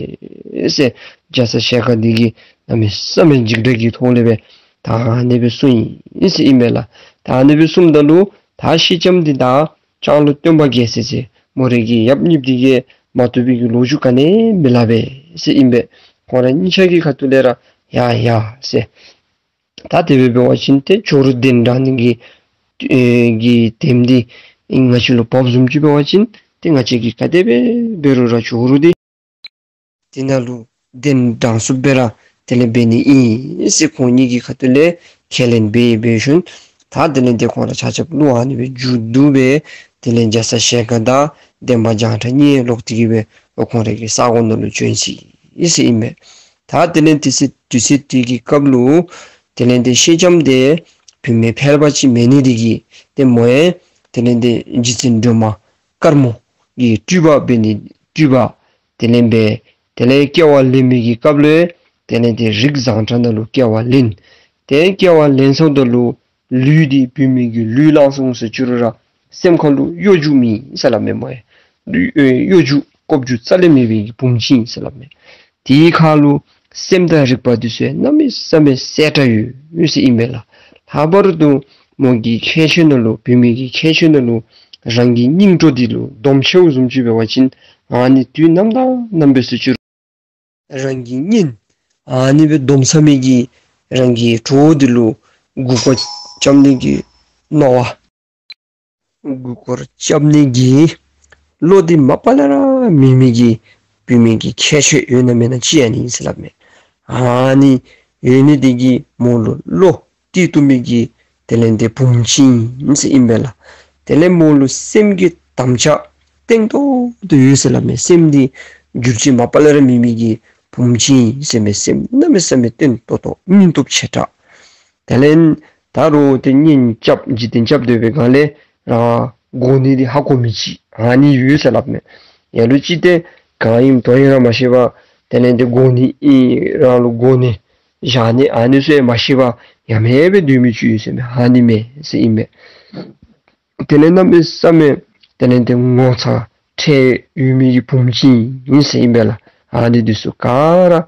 ཟེར། རྒྱ་ཚ་ཞལ་དཀར་འདི་གིས་གནམ་མེད་ས་མེད་འཇིགས་སྐྲག་གི་ཐོག་ལས་སྦེ་ད་ཨ་ནི་སྦེ་གསུངས་ཡི་ཟེར་ཨིན་མས་ལགས། ད་ཨ་ནི་སྦེ་གསུངམ་ད་ལུ་ད་སེང་ལྕམ་འདི་དང་ལྕང་ལོ་སྟོན་པ་རྒྱལ་མཚན་ཟེར་མོ་རའི་གི་ཡབ་གཉིས་འདི་གིས་མ་བཏུབ་པའི་གི་ལོ་རྒྱུས་ག་ནི་མི་སླབ་པས་ཟེར་ཨིན་པས། ཁོང་ར་གཉིས་ཆ་གི་ཁ་ཐུག་ལས་ར་ ཡ་ཡ་ཟེར། ད་དེ་སྦེ་འབད་བ་ཅིན་ཏེ་ཇོ་རུ་གདན་དྲངས་ནི་གི་ཨེ་གི་དེམ་འདི་ང་བཅས་ལུ་བབས་བཟུམ་ཅིག་འབད་བ་ཅིན་ཏེ་ང་བཅས་ཀྱིས་ག་དེ་སྦེ་འབད་རུང་ར་ཇོ་རུ་འདི་དེ་ནང་ལུ་གདན་དྲངས་ཚུགསཔ་སྦེ་ར་དེ་ལས་འབད་ནི་ཨིན་ཟེར་ཁོང་གཉིས་ཀྱི་ཁ་ཐུག་ལས་ཁས་ལེན་འབད་འབད་ཞིནམ་ད་དེ་ལས་ཏེ་ཁོང་ར་ཆ་ཁྱབ་ལུ་ཨ་ནི་སྦེ་མཇུག་བསྡུ་སྦེ་དེ་ལས་རྒྱ་ཚ་ཞལ་དཀར་དང་འདན་མ་བྱང་ཁྲ་གཉིས་ལོག་སྟེ་གི་སྦེ་ཁོང་རའི་གི་ས་གོ་ནང་ལུ་བྱོན་ཅི་ཟེར་ཨིན་མས། ད་དེ་ལས་དེ་ཚེ་དུས་ཚོད་དེ་གི་སྐབས་ལུ་དེ་ལས་ཏེ་སེང་ལྕམ་དེ་བུད་མེད་ཕལ་པ་ཅིག་མེད་ནི་དེ་གིས་ཏེ་མོ་ཡང་དེ་ལས་ཏེ་རྗེ་བཙུན་སྒྲོལ་མ་དཀར་མོ་གི་སྤྲུལ་པ་འབད་ནི་སྤྲུལ་པ་དེ་ལས་འབད། དེ་ལས་སྐྱེ་བ་ལེན་མི་གི་སྐབས་ལུ་དེ་ལས་ཏེ་རིགས་བཟང་དྲགས་ནང་ལུ་སྐྱེ་བ་ལེན། ཏེ་སྐྱེ་བ་ལེན་སོངམ་ད་ལུ་ལུས་འདི་བུད་མེད་ཀྱི་ལུས་བླངས་སོང་ཟེར་བཅུག་རུང་ར་སེམས་ཁ་ལུ་གཡོ་སྒྱུ་མེད་ཟེར་སླབ་མས་མོ་ཡང་། ལུས་ཨེ་གཡོ་སྒྱུ་ལྐོག་གྱུར་རྩ་ལས་མེད་པའི་གི་བུམོ་ཅིག་ཨིན་ཟེར་སླབ་མས། དེའི་ཁ་ལུ་སེམས་དང་རིག་པ་འདི་ཚུ་གནམ་མེད་ས་མེད་གསལ་དྲགས་ཡོད་ཟེར་ཨིན་པས་ལགས། ལྷག་པར་དུ་མོ་གི་ཁྱད་ཆོས་ནང་ལུ་བུད་མེད་ཀྱི་ཁྱད་ཆོས་ནང་ལུ་རང་གི་སྙིང་གྲོགས་འདི་ལུ་སྡོམ་ཆེཝ་བཟུམ་ཅིག་འབད་བ་ཅིན་ཨ་ནི་དུས་ནམ་དང་ནམ་འབད་སོང་ཅི་རུང་རང་གི་གཉེན་ཨ་ནི་སྦེ་སྡོམ་ཚར་མི་གི་རང་གི་གྲོགས་འདི་ལུ་མགུ་སྐོར་རྐྱབ་ནི་གི་མནོ་བ་མགུ་སྐོར་རྐྱབ་ནི་གི་བློ་འདི་མ་པ་ལས་ར་མེད་མི་གི་བུད་མེད་ཀྱི་ཁྱད་ཆོས་ཡོད་ན་མེད་ན་ཅིག་ཨ་ནི་ཨིན་ཟེར་སླབ་མས། ཨ་ནི་ཡོད་ནི་དེ་གིས་མོ་ལུ་བློ་གཏད་བཏུབ་མི་གི་དེ་ལས་ཏེ་བུམོ་ཅིག་ཨིན་ཟེར་ཨིན་པས་ལགས། དེ་ལས་མོ་ལུ་སེམས་ཀྱི་དམ་བཅའ་བརྟན་ཏོག་ཏོ་ཡོད་ཟེར་སླབ་མས། སེམས་འདི་འགྱུར་བཅོས་མ་པ་ལས་ར་མེད་མི་གི་བུམོ་ཅིག་ཨིན་ཟེར་མས། སེམས་གནམ་མེད་ས་མེད་བརྟན་ཏོག་ཏོ་སྙིང་སྟོབས་ཆེ་དྲགས། དེ་ལས་ད་རུང་ཏེ་གཉེན་རྐྱབ་འཇིག་རྟེན་རྐྱབ་སྡོད་པའི་སྒང་ལས་རང་གོ་གནས་འདི་ཧ་གོ་མི་ཅིག་ཨ་ནི་ཡོད་ཟེར་སླབ་མས། ཡ་ལུ་ཅིག་ཏེ་གང་ཨིནམ་དོན་ཨིནམ་ར་མ་ཤེས་པར་དེ་ལས་ཏེ་གོ་གནས་ཨིན་རང་ལུ་གོ་གནས་བཞག་ནི་ཨ་ནི་ཚུ་ཡང་མ་ཤེས་པར་ཡ་མེད་སྦེ་སྡོད་མི་ཅིག་ཡོད་ཟེར་མས། ཨ་ནི་མས་ཟེར་ཨིན་མས། དེ་ལས་གནམ་མེད་ས་མེད་དེ་ལས་ཏེ་ངོ་ཚ་ཁྲེལ་ཡོད་མི་གི་བུམོ་ཅིག་ཨིན་ཟེར་ཨིན་པས་ལགས། ཨ་ནི་འདི་ཚུ་ག་ར་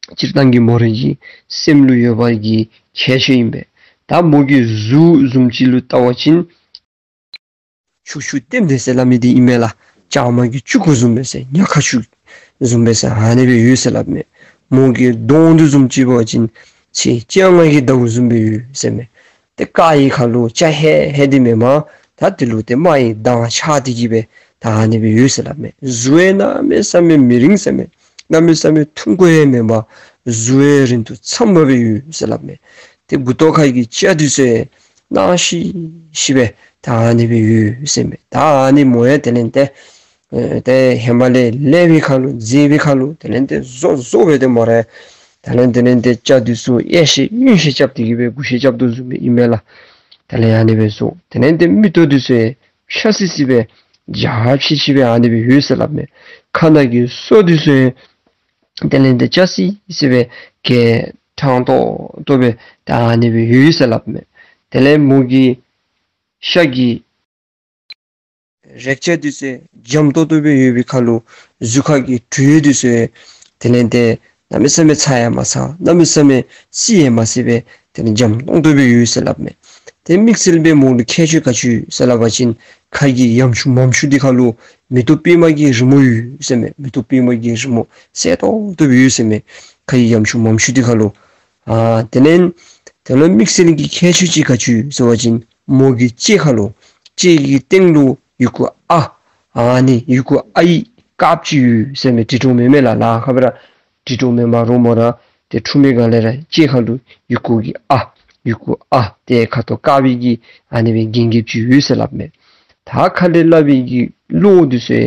སྤྱིར་བཏང་གི་མོ་རའི་གི་སེམས་ལུ་ཡོད་པའི་གི་ཁྱད་ཆོས་ཨིན་པས། ད་མོ་གི་གཟུགས་བཟུམ་ཅིག་ལུ་བལྟ་བ་ཅིན་ཕྱུག་ཕྱུག་ལྟེམ་ལྟེ་ཟེར་སླབ་མི་འདི་ཨིན་མས་ལགས། ལྕང་མ་གི་ལྕུག་གུ་བཟུམ་སྦེ་ཟེར་ཉ་ཁ་ཤུག་བཟུམ་སྦེ་ཟེར་ཨ་ནི་སྦེ་ཡོད་ཟེར་སླབ་མས། མོ་གི་གདོང་འདི་བཟུམ་ཅིག་འབད་བ་ཅིན་ཚེས་བཅོ་ལྔ་གི་ཟླཝ་བཟུམ་སྦེ་ཡོད་ཟེར་མས། ཏེ་ཀ་ཡི་ཁ་ལུ་ཅ་ཧེ་ཧེ་འདི་མེན་པར་ད་འདི་ལུ་ཏེ་རྨ་ཡི་མདངས་ཆགས་ཏེ་གི་སྦེ་ད་ཨ་ནི་སྦེ་ཡོད་ཟེར་སླབ་མས། གཟུགས་ཡང་གནམ་མེད་ས་མེད་མི་རིང་ཟེར་མས། གནམ་མེད་ས་མེད་ཐུང་ཀུ་ཡང་མེན་པར་གཟུགས་ཡང་རིང་ཐུང་འཚམ་པ་སྦེ་ཡོད་ཟེར་སླབ་མས། ཏེ་མགུ་ཏོ་ཁ་གི་སྐྱ་འདི་ཚུ་ཡང་སྣང་ཤིག་ཤིག་སྦེ་ད་ཨ་ནི་སྦེ་ཡོད་ཟེར་མས། ད་ཨ་ནི་མོ་ཡང་དེ་ལས་ཏེ་ཨེ་ཏེ་ཧེ་མ་ལས་ལེགས་པའི་ཁ་ལུ་མཛེས་པའི་ཁ་ལུ་དེ་ལས་ཏེ་བཟོ་བཟོཝ་སྦེ་ཏེ་མོ་ར་དེ་ལས་དེ་ལས་ཏེ་སྐྱ་འདི་ཚུ་གཡས་བཤེད་གཡོན་བཤེད་རྐྱབ་སྟེ་གི་སྦེ་གུ་བཤེད་རྐྱབ་དོ་བཟུམ་སྦེ་ཨིན་མས་ལགས། དེ་ལས་ཨ་ནི་སྦེ་བཟོ། དེ་ལས་ཏེ་མིག་ཏོ་འདི་ཚུ་ཡང་ཤ་སི་སི་སྦེ་འཇའ་ཆི་ཆི་སྦེ་ཨ་ནི་སྦེ་ཡོད་ཟེར་སླབ་མས། ཁ་ནང་གི་སོ་འདི་ཚུ་ཡང་དེ་ལས་ཏེ་སྐྱ་སི་སི་སྦེ་གད་ཕྲང་ཏོག་ཏོ་སྦེ་ད་ཨ་ནི་སྦེ་ཡོད་ཟེར་སླབ་མས། དེ་ལས་མོ་གི་ཤ་གི་རེག་བྱ་འདི་ཚུ་འཇམ་ཏོག་ཏོ་སྦེ་ཡོད་པའི་ཁ་ལུ་གཟུགས་ཁ་གི་དྲོད་འདི་ཚུ་དེ་ལས་ཏེ་གནམ་མེད་ས་མེད་ཚ་ཡང་མ་ཚ་གནམ་མེད་ས་མེད་སི་ཡང་མ་སི་སྦེ་དེ་ལས་འཇམ་ཏོང་ཏོ་སྦེ་ཡོད་ཟེར་སླབ་མས། ཏེ་དམིགས་བསལ་སྦེ་མོ་ལུ་ཁྱད་ཆོས་ག་ཅི་ཡོད་ཟེར་སླབ་པ་ཅིན་ཁ་གི་ཡ་མཆུ་མ་མཆུ་འདི་ཁ་ལུ་མེ་ཏོག་པདྨ་གི་རི་མོ་ཡོད་ཟེར་མས། མེ་ཏོག་པདྨ་གི་རི་མོ་གསལ་ཏོག་ཏོ་སྦེ་ཡོད་ཟེར་མས། ཁ་གི་ཡ་མཆུ་མ་མཆུ་འདི་ཁ་ལུ། ཨ་དེ་ལས་དེ་ལུ་དམིགས་བསལ་གྱི་ཁྱད་ཆོས་ཅིག་ག་ཅི་ཡོད་ཟེར་བ་ཅིན་མོ་གི་ལྕེ་ཁ་ལུ་ལྕེ་གི་སྟེང་ལུ་ཡི་གུ་ཨ་ཨ་ནི་ཡི་གུ་ཨའི་དཀརཔོ་ཅིག་ཡོད་ཟེར་མས། དྲིལ་སྒྲོམ་མེན་མས་ལགས། ལཱ་ཁག་སྦེ་ར་དྲིལ་སྒྲོམ་མེན་པ་རོགས་མོ་ར་ཏེ་འཁྲུངས་མི་སྒང་ལས་ར་ལྕེ་ཁ་ལུ་ཡི་གུ་གི་ཨ་ཡི་གུ་ཨ་ཏེ་ཁ་དོག་དཀར་བའི་གི་ཨ་ནི་སྦེ་རྒྱན་རྐྱབ་ཅིག་ཡོད་ཟེར་སླབ་མས། ད་ཁ་ལས་སླབ་པའི་གི་བློ་འདི་ཚུ་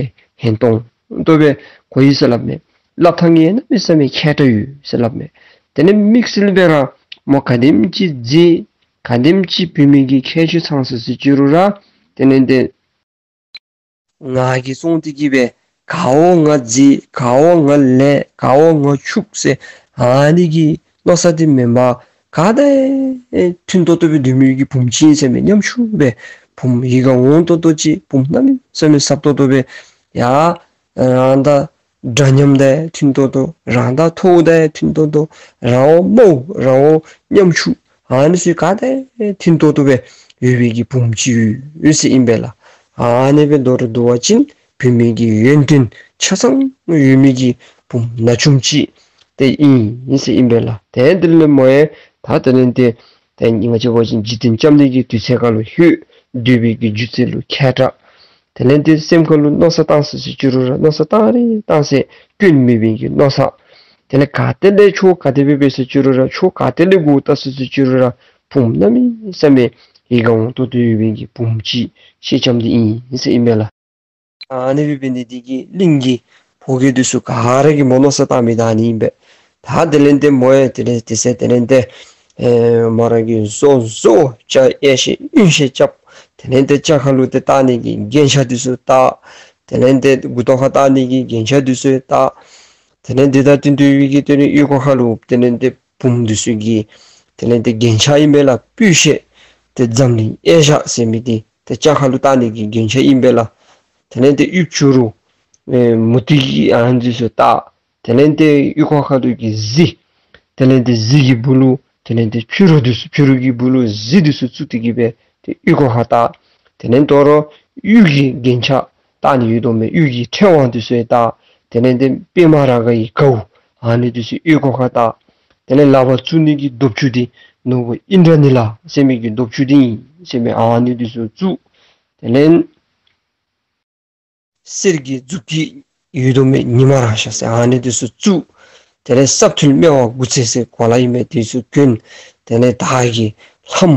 ཧན་ཏོང་ཏོ་སྦེ་གོ་ཡི་ཟེར་སླབ་མས། སླབ་ཐངས་ཡང་གནམ་མེད་ས་མེད་མཁས་དྲགས་ཡོད་ཟེར་སླབ་མས། དེ་ལས་དམིགས་བསལ་སྦེ་ར་མོ་ག་དེམ་ཅིག་མཛེས་ག་དེམ་ཅིག་བུད་མེད་ཀྱི་ཁྱད་ཆོས་ཚང་སོ་ཟེར་ཅི་རུང་ར་དེ་ལས་ཏེ་ངག་གིས་བཙོང་སྟེ་གི་སྦེ་ག་འོ་ང་མཛེས་ག་འོ་ང་ལེགས་ག་འོ་ང་ཕྱུག་ཟེར་ཨ་ནི་གི་མནོ་ས་འདི་མེན་པར་ག་དང་མཐུན་ཏོག་ཏོ་སྦེ་སྡོད་མི་གི་བུམོ་ཅིག་ཨིན་ཟེར་མས། ཉམ་ཆུང་སྦེ་བུམོ་ཡིད་ཁར་འོང་ཏོག་ཏོ་ཅིག་བུམོ་གནམ་མེད་ས་མེད་ཟབ་ཏོག་ཏོ་སྦེ་ཡ་རང་དང་འདྲ་མཉམ་དང་མཐུན་ཏོག་ཏོ་རང་དང་མཐོཝ་དང་མཐུན་ཏོག་ཏོ་རང་འོ་དམའཝ་རང་འོ་ཉམ་ཆུང་ཨ་ནི་ཚུ་ག་དང་མཐུན་ཏོག་ཏོ་སྦེ་ཡོད་པའི་གི་བུམོ་ཅིག་ཡོད་ཟེར་ཨིན་པས་ལགས། ཨ་ནི་སྦེ་མདོར་བསྡུ་བ་ཅིན་བུད་མེད་ཀྱི་ཡོན་ཏན་ཆ་ཚང་ཡོད་མི་གི་བུམོ་ན་ཆུང་ཅིག། ཏེ་ཨིན་ཟེར་ཨིན་པས་ལགས། ཏེ་དེ་ལས་མོ་ཡང་ད་དེ་ལས་ཏེ་ཏེ་ང་བཅས་འབད་བ་ཅིན་འཇིག་རྟེན་བཅོམ་ནི་གི་དུས་ཚོད་ཁར་ལུ་ལྷོད་སྡོད་པའི་གི་རྒྱུ་མཚན་ལུ་མཁས་དྲགས། དེ་ལས་ཏེ་སེམས་ཁར་ལུ་མནོ་བསམ་བཏང་ཟེར་ཟེར་ཅི་རུང་ར་མནོ་བསམ་བཏང་རིགས་བཏང་ས་སྐྱོན་མེད་པའི་གི་མནོ་བསམ། དེ་ལས་ག་ཏེ་ལས་ཕྱོགས་ག་དེ་སྦེ་འབད་ཟེར་ཅི་རུང་ར་ཕྱོགས་ག་ཏེ་ལས་འགོ་བཏགས་ཟེར་ཟེར་ཅི་རུང་ར་བུམོ་གནམ་མེད་ས་མེད་ཡིད་ཁར་འོང་ཏོག་ཏོ་ཡོད་པའི་གི་བུམོ་ཅིག་ཤེས་ལྕམ་འདི་ཨིན་ཟེར་ཨིན་པས་ལགས། ཨ་ནི་སྦེ་འབད་ནི་འདི་གིས་གླིང་གི་ཕོ་རྒྱས་འདི་ཚུ་ག་ར་གིས་མོ་མནོ་བསམ་བཏང་མི་ད་ཨ་ནི་ཨིན་པས། ད་དེ་ལས་ཏེ་མོ་ཡང་དེ་ལས་དེ་ཚེ་དེ་ལས་ཏེ་ཨེ་མོ་ར་གི་བཟོ་བཟོ་ལྕགས་གཡས་ཤེད་གཡོན་ཤེད་རྐྱབ། དེ་ལས་ཏེ་ལྕགས་ཁར་ལུ་ཏེ་བཏགས་ནི་གི་རྒྱན་ཆ་འདི་ཚུ་བཏགས། དེ་ལས་ཏེ་མགུ་ཏོ་ཁར་བཏགས་ནི་གི་རྒྱན་ཆ་འདི་ཚུ་བཏགས། དེ་ལས་ཏེ་ད་དེ་འདྲ་བའི་གི་དེ་ལས་གཡོན་ཁ་ཁར་ལུ་དེ་ལས་ཏེ་བུམོ་འདི་ཚུ་གི་དེ་ལས་ཏེ་རྒྱན་ཆ་ཨིན་པས་ལགས། སྤོས་ཤེལ་ཏེ་འཛམ་གླིང་གཡས་བཞག་ཟེར་མི་འདི་ཏེ་ལྕགས་ཁར་ལུ་བཏགས་ནི་གི་རྒྱན་ཆ་ཨིན་པས་ལགས། དེ་ལས་ཏེ་གཡུ་བྱུ་རུ་ཨེ་མུ་ཏིག་གི་ཨ་ནི་འདི་ཚུ་བཏགས། དེ་ལས་ཏེ་གཡོན་ཁ་ཁ་ལུ་གི་གཟི། དེ་ལས་ཏེ་གཟི་གི་སྦུག་ལུ་དེ་ལས་ཏེ་བྱུ་རུ་འདི་ཚུ་བྱུ་རུ་གི་སྦུག་ལུ་གཟི་འདི་ཚུ་བཙུགས་ཏེ་གི་སྦེ་ཏེ་གཡོན་ཁ་ཁར་བཏགས། དེ་ལས་དོ་རུང་གཡུ་གི་རྒྱན་ཆ་བཏགས་ནི་ཡོད་དོ་མས། གཡུ་གི་ཕྲེང་བ་འདི་ཚུ་ཡང་བཏགས། དེ་ལས་ཏེ་པདྨ་རཱ་ག་ཡི་གའུ་ཨ་ནི་འདི་ཚུ་གཡོན་ཁ་ཁར་བཏགས། དེ་ལས་ལག་པར་བཙུགས་ནི་གི་མདོག་ཅུ་འདི་ནོར་བུ་ཨིནྡྲ་ནི་ལ་ཟེར་མི་གི་མདོག་ཅུ་འདི་ཨིན་ཟེར་མི་ཨ་ནི་འདི་ཚུ་བཙུགས། དེ་ལས་གསེར་གྱི་མཛུབ་དཀྱི་ཡོད་དོ་མས། ཉི་མ་ར་ཤ་ཟེར་ཨ་ནི་འདི་ཚུ་བཙུགས། དེ་ལས་སྲབ་མཐིལ་སྨེ་བ་དགུ་ཚད་ཟེར་གོ་ལ་ཨིན་མས། འདི་ཚུ་གྱོན། དེ་ལས་དར་གྱི་ལྷམ་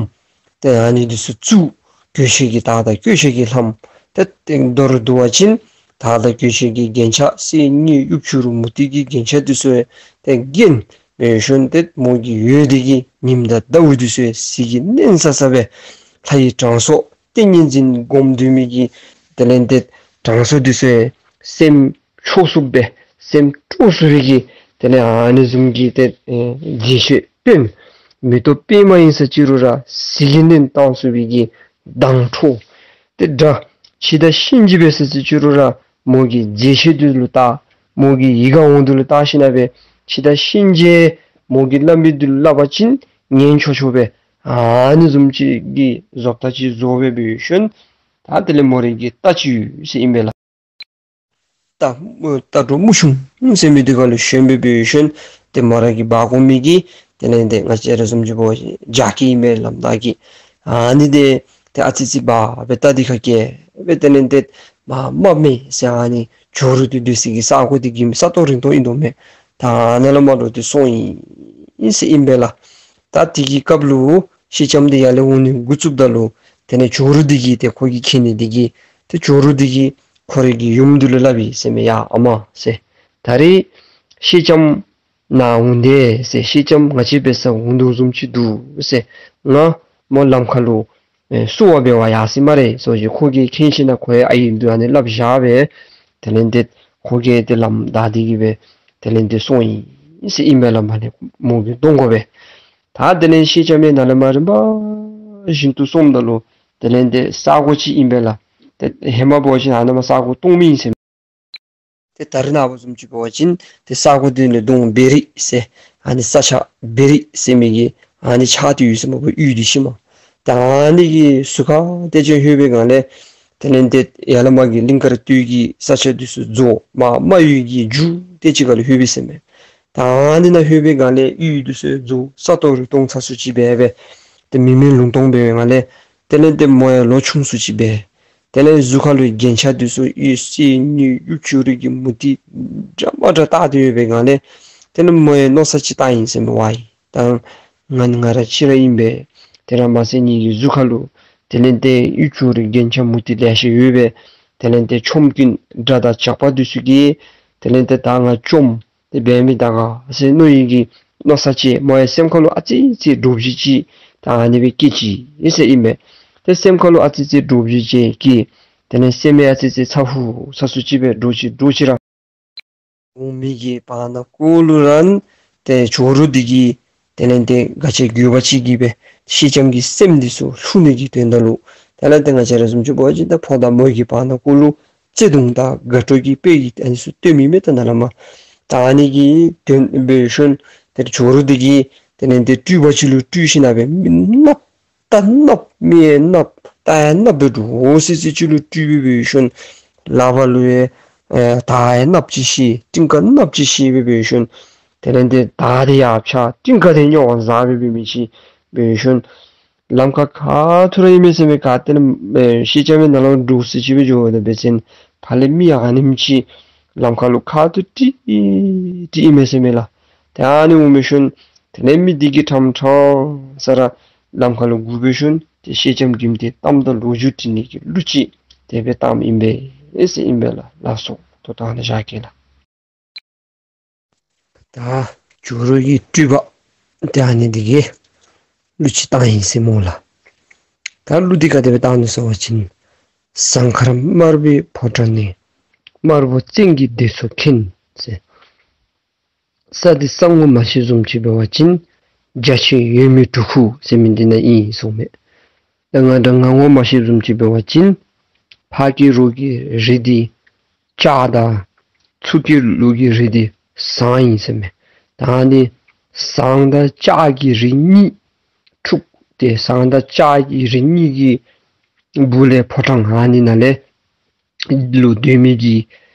ཏེ་ཨ་ནི་འདི་ཚུ་བཙུགས། སྐྱོ་ཤས་ཀྱི་དར་དང་སྐྱོ་ཤས་ཀྱི་ལྷམ་ཏེ་ཏེ་མདོར་བསྡུ་བ་ཅིན་དར་དང་སྐྱོ་ཤས་ཀྱི་རྒྱན་ཆ་གསེར་དངུལ་གཡུ་བྱུ་རུ་མུ་ཏིག་གི་རྒྱན་ཆ་འདི་ཚུ་ཏེ་གྱོན་སྦེ་ཞིནམ་ཏེ་མོ་གི་འོད་འདི་གིས་ཉིམ་དང་ཟླཝ་འདི་ཚུ་གཟི་གིས་མནན་ས་ས་སྦེ་ལྷ་ཡི་དྲང་སྲོང་ཏིང་ངེ་འཛིན་སྒོམ་སྡོད་མི་གི་དེ་ལས་ཏེ་དྲང་སྲོང་འདི་ཚུ་སེམས་སྐྱོ་ཚུགསཔ་སྦེ་སེམས་སྤྲོ་ཚུགས་པའི་གི་དེ་ལས་ཨ་ནི་བཟུམ་གྱི་ཏེ་ཨེ་མཛེས་ཤོས་སྟོན། མེ་ཏོག་པདྨ་ཨིན་ས་ཅི་རུང་ར་གཟི་གིས་མནན་བཏང་ཚུགས་པའི་གི་མདངས་འཕྲོ། ཏེ་དགྲ་འཆི་བདག་གཤིན་རྗེ་འབད་ས་ཅི་རུང་ར་མོ་གི་མཛེས་ཤོས་འདི་ལུ་བལྟ། མོ་གི་ཡིད་ཁར་འོང་འདི་ལུ་བལྟ་ཞིནམ་སྦེ་འཆི་བདག་གཤིན་རྗེ་མོ་གིས་སླབ་མི་འདི་ལུ་སླབ་པ་ཅིན་ཉན་ཆོག་ཆོག་སྦེ་ཨ་ནི་བཟུམ་ཅིག་གི་བཟོ་ལྟ་ཅིག་བཟོ་སྦེ་འབད་ཞིནམ་ད་དེ་ལས་མོ་རའི་གི་རྟ་ཅིག་ཡོད་ཟེར་ཨིན་པས་ལགས། རྟ་རྟ་གྲོགས་དམུ་ཆུང་ཟེར་མི་འདི་ཁར་ལུ་ཞོན་སྦེ་འབད་ཞིནམ་ཏེ་མོ་ར་གིས་འབག་འོང་མི་གི་དེ་ལས་ཏེ་ང་བཅས་ར་བཟུམ་ཅིག་འབད་བ་ཅིན་ཇ་ཀི་ཨིན་མས་ལགས། མདའ་གི་ཨ་ནི་འདི་ཏེ་ཨ་ཙི་ཙི་འབག་སྦེ་རྟ་འདི་ཁར་བཀལ་སྦེ་དེ་ལས་ཏེ་མ་མ་མེ་ཟེར་ཨ་ནི་ཇོ་རུ་འདི་སྡོད་སའི་གི་ས་གོ་འདི་གི་ས་སྟོང་རི་སྟོང་ཨིན་དོ་མས། ད་ཨ་ནཱ་ལས་མར་ལུ་ཏེ་སོང་ཡི་ཟེར་ཨིན་པས་ལགས། ད་དེ་གི་སྐབས་ལུ་ཤེས་ལྕམ་འདི་ཡར་ལས་འོང་ནི་འགོ་བཙུགསཔ་ད་ལུ་དེ་ལས་ཇོ་རུ་འདི་གིས་ཏེ་ཁོ་གིས་མཁྱེན་ནི་འདི་གིས་ཏེ་ཇོ་རུ་འདི་གིས་ཁོ་རའི་གི་ཡུམ་འདི་ལུ་སླབ་ཡི་ཟེར་མས། ཡ་ཨ་མ་ཟེར། ད་རིས་ཤེས་ལྕམ་ནཱ་འོང་དེས་ཟེར། ཤེས་ལྕམ་ང་བཅས་འབད་སར་འོང་དོ་བཟུམ་ཅིག་འདུག་ཟེར། ང་མོ་ལམ་ཁར་ལུ་ཨེ་བསུ་བ་འབད་བར་ཡར་སོ་ཡི་སྨ་རེ་ཟེར་བ་ཅིན་ཁོ་གིས་མཁྱེན་ཞིན་ན་ཁོ་ཡང་ཨའི་འདུག་ཨ་ནི་སླབ་བཞག་སྦེ་དེ་ལས་ཏེ་ཁོ་གིས་ཏེ་ལམ་བདའ་སྟེ་གི་སྦེ་དེ་ལས་ཏེ་སོང་ཡི་ཟེར་ཨིན་མས་ལགས། མ་ནི་མོ་གི་གདོང་ཁར་སྦེ། ད་དེ་ལས་ཤེས་ལྕམ་ཡང་ནཱ་ལས་མར་རིམ་པ་བཞིན་དུ་སོངམ་ད་ལུ་དེ་ལས་ཏེ་ས་གོ་ཅིག་ཨིན་པས་ལགས། ཏེ་ཧེ་མ་འབད་བ་ཅིན་ཨ་ནཱ་མར་ས་གོ་སྟོང་མི་ཨིན་ཟེར། ཏེ་ད་རིས་ནངས་པ་བཟུམ་ཅིག་འབད་བ་ཅིན་ཏེ་ས་གོ་འདི་ལུ་གདོང་བེ་རི་ཟེར་ཨ་ནི་ས་ཆ་བེ་རི་ཟེར་མི་གི་ཨ་ནི་ཆགས་ཏེ་ཡོད་ཟེར་མས་པ། གཡུས་འདི་ཤུལ་མ། ད་ཨ་ནི་གི་ཟུར་ཁར་ཏེ་ཅིག་ལྷོད་པའི་སྒང་ལས་དེ་ལས་ཏེ་ཡར་ལས་མར་གྱི་གླིང་དཀར་སྟོད་ཀྱི་ས་ཆ་འདི་ཚུ་རྫོགས་མར་རྨ་ཡུལ་གྱི་མཇུག་ཏེ་ཅིག་ཁར་ལྷོད་པས་ཟེར་མས། ད་ཨ་ནི་ནང་ལྷོད་པའི་སྒང་ལས་གཡུས་འདི་ཚུ་རྫོགས་ས་སྟོང་རི་སྟོང་ཚ་སུ་ཅིག་སྦེ་སྦེ་ཏེ་མི་མེད་ལུང་སྟོང་སྦེ་སྦེ་སྒང་ལས་དེ་ལས་ཏེ་མོ་ཡང་ལོ་ཆུང་སུ་ཅིག་སྦེ། དེ་ལས་གཟུགས་ཁར་ལུ་རྒྱན་ཆ་འདི་ཚུ་གཡུ་གསེར་དངུལ་གཡུ་བྱུ་རུ་གི་མུ་ཏིག་འདྲ་མ་འདྲཝ་བཏགས་ཏེ་ཡོད་པའི་སྒང་ལས་དེ་ལས་མོ་ཡང་མནོ་བསམ་ཅིག་བཏང་ཡི་ཟེར་མས། ཝའི་ད་ང་ནི་ང་ར་གཅིག་ར་ཨིན་པས། དེ་ར་མ་ཚད་ངེ་གི་གཟུགས་ཁར་ལུ་དེ་ལས་ཏེ་གཡུ་བྱུ་རུ་རྒྱན་ཆ་མུ་ཏིག་ལེ་ཤ་ཡོད་པས། དེ་ལས་ཏེ་ཆོམ་རྐུན་དགྲ་དང་ཇག་པ་འདི་ཚུ་གིས་དེ་ལས་ཏེ་ད་ང་བཅོམ་སྟེ་འབད་མི་ད་ག་ཟེར་མནོ་ཡི་གི་མནོ་བསམ་ཅིག་མོ་ཡང་སེམས་ཁར་ལུ་ཨ་ཙི་ཙི་འདྲོག་བྱེལ་ཅིག་ད་ཨ་ནི་སྦེ་སྐྱེས་ཅི་ཨིན་ཟེར་ཨིན་མས། ཏེ་སེམས་ཁར་ལུ་ཨ་ཙི་ཙི་འདྲོག་བྱེལ་ཅིག་སྐྱེས། དེ་ལས་སེམས་ཡང་ཨ་ཙི་ཙི་ཚ་ཧུ་ཚ་སུ་ཅིག་སྦེ་འདྲོག་ཅི་འདྲོག་ཅི་ར་འོང་མི་གི་བར་ན་ཀོ་ལུ་ར་ཏེ་ཇོ་རུ་འདི་གིས་དེ་ལས་ཏེ་ག་ཅི་དགོས་པ་ཅིག་གིས་སྦེ་ཤེས་ལྕམ་གྱི་སེམས་འདི་ཚུ་བསླུ་ནི་གི་དོན་དག་ལུ་དེ་ལས་ཏེ་ང་བཅས་ར་བཟུམ་ཅིག་འབད་བ་ཅིན་ད་ཕོ་དང་མོ་གི་བར་ན་ཀོ་ལུ་བརྩེ་གདུང་དང་དགའ་སྤྲོ་གི་དཔེ་གི་ཨ་ནི་ཚུ་སྟོན་མི་མས། ད་ནཱ་ལས་མར་ད་ཨ་ནི་གི་དོན་འབད་ཞིནམ་ཏེ་ཇོ་རུ་འདི་གིས་དེ་ལས་ཏེ་སྤྲུལ་པ་ཅིག་ལུ་སྤྲུལ་ཞིན་ན་སྦེ་མི་གནགཔོ་རྟ་གནགཔོ་མི་ཡང་གནགཔོ་རྟ་ཡང་གནགཔོ་སྦེ་འདྲོག་སི་སི་ཅིག་ལུ་སྤྲུལ་སྦེ་འབད་ཞིནམ་ལག་པ་ལུ་ཡང་ཨེ་དར་ཡང་གནགཔོ་ཅིག་བཤེད་ཏིང་ཀ་གནགཔོ་ཅིག་བཤེད་སྦེ་འབད་ཞིནམ་ དེ་ལས་ཏེ་དར་ཏེ་ཡར་འཕྱར་སྤྲིན་དཀར་ཏེ་རྙོག་འཛག་སྦེ་འབད་མི་ཅིག་འབད་ཞིནམ་ལམ་ཁར་ག་ཏེ་ར་ཨིན་མས་ཟེར་མས། ག་ཏེ་ན་ཨེ་ཤེལ་ལྕམ་གྱི་ནང་ལུ་འདྲོག་སི་ཅིག་སྦེ་འགྱོཝ་ད་འབད་ཞིནམ་ཕར་ལས་མི་ཨ་ནེམ་ཅིག་ལམ་ཁར་ལུ་ཁ་ཐུག་ཏི་ཏི་ཨིན་མས་ཟེར་མས་ལགས། ཏེ་ཨ་ནི་འོང་འབད་ཞིནམ་དེ་ལས་མི་འདི་གིས་ཕྲང་ཕྲང་ས་ར་ལམ་ཁར་ལུ་སྒུག་འབད་ཞིནམ་ཏེ་ཤེལ་ལྕམ་གྱིས་ཏེ་གཏམ་དང་ལོ་རྒྱུས་དྲི་ནི་གི་གླུ་ཅིག་དེ་སྦེ་བཏངམ་ཨིན་པས་ཟེར་ཨིན་པས་ལགས། ལགས་སོ། ད་ལྟོ་ཨ་ནཱ་བཞག་གེ་ལགས། ད་ཇོ་རུ་གི་སྤྲུལ་པ་ཏེ་ཨ་ནི་འདི་གིས་གླུ་ཅིག་བཏང་ཡི་ཟེར་སྨོ་ལགས། ད་གླུ་འདི་ག་དེ་སྦེ་བཏང་ནུག་ཟེར་བ་ཅིན། ཟངས་དཀར་དམར་པོའི་ཕོ་བྲང་ནས། དམར་པོ་བཙན་གྱི་སྡེ་ཚོགས་མཁྱེན་ཟེར། ས་འདི་ས་ངོ་མ་ཤེས་བཟུམ་ཅིག་འབད་བ་ཅིན། རྒྱ་ཆེ་ཡོད་མེད་གྲུ་ཁུག་ཟེར་མི་འདི་ནང་ཨིན་གསུངས་མས། ད་ང་འདྲ་ང་ངོ་མ་ཤེས་བཟུམ་ཅིག་འབད་བ་ཅིན། ཕར་གི་རོགས་ཀྱི་རི་འདི་ལྕགས་དང་ཚུར་གི་ལུག་གི་རི་འདི་ཟངས་ཨིན་ཟེར་མས། ད་ཨ་ནི་ཟངས་དང་ལྕགས་ཀྱི་རི་གཉིས་འཁྲུགས་ཏེ་ཟངས་དང་ལྕགས་ཀྱི་རི་གཉིས་ཀྱི་སྦུག་ལས་ཕོ་བྲང་ཨ་ནི་ནང་ལས་ལུ་སྡོད་མི་གི་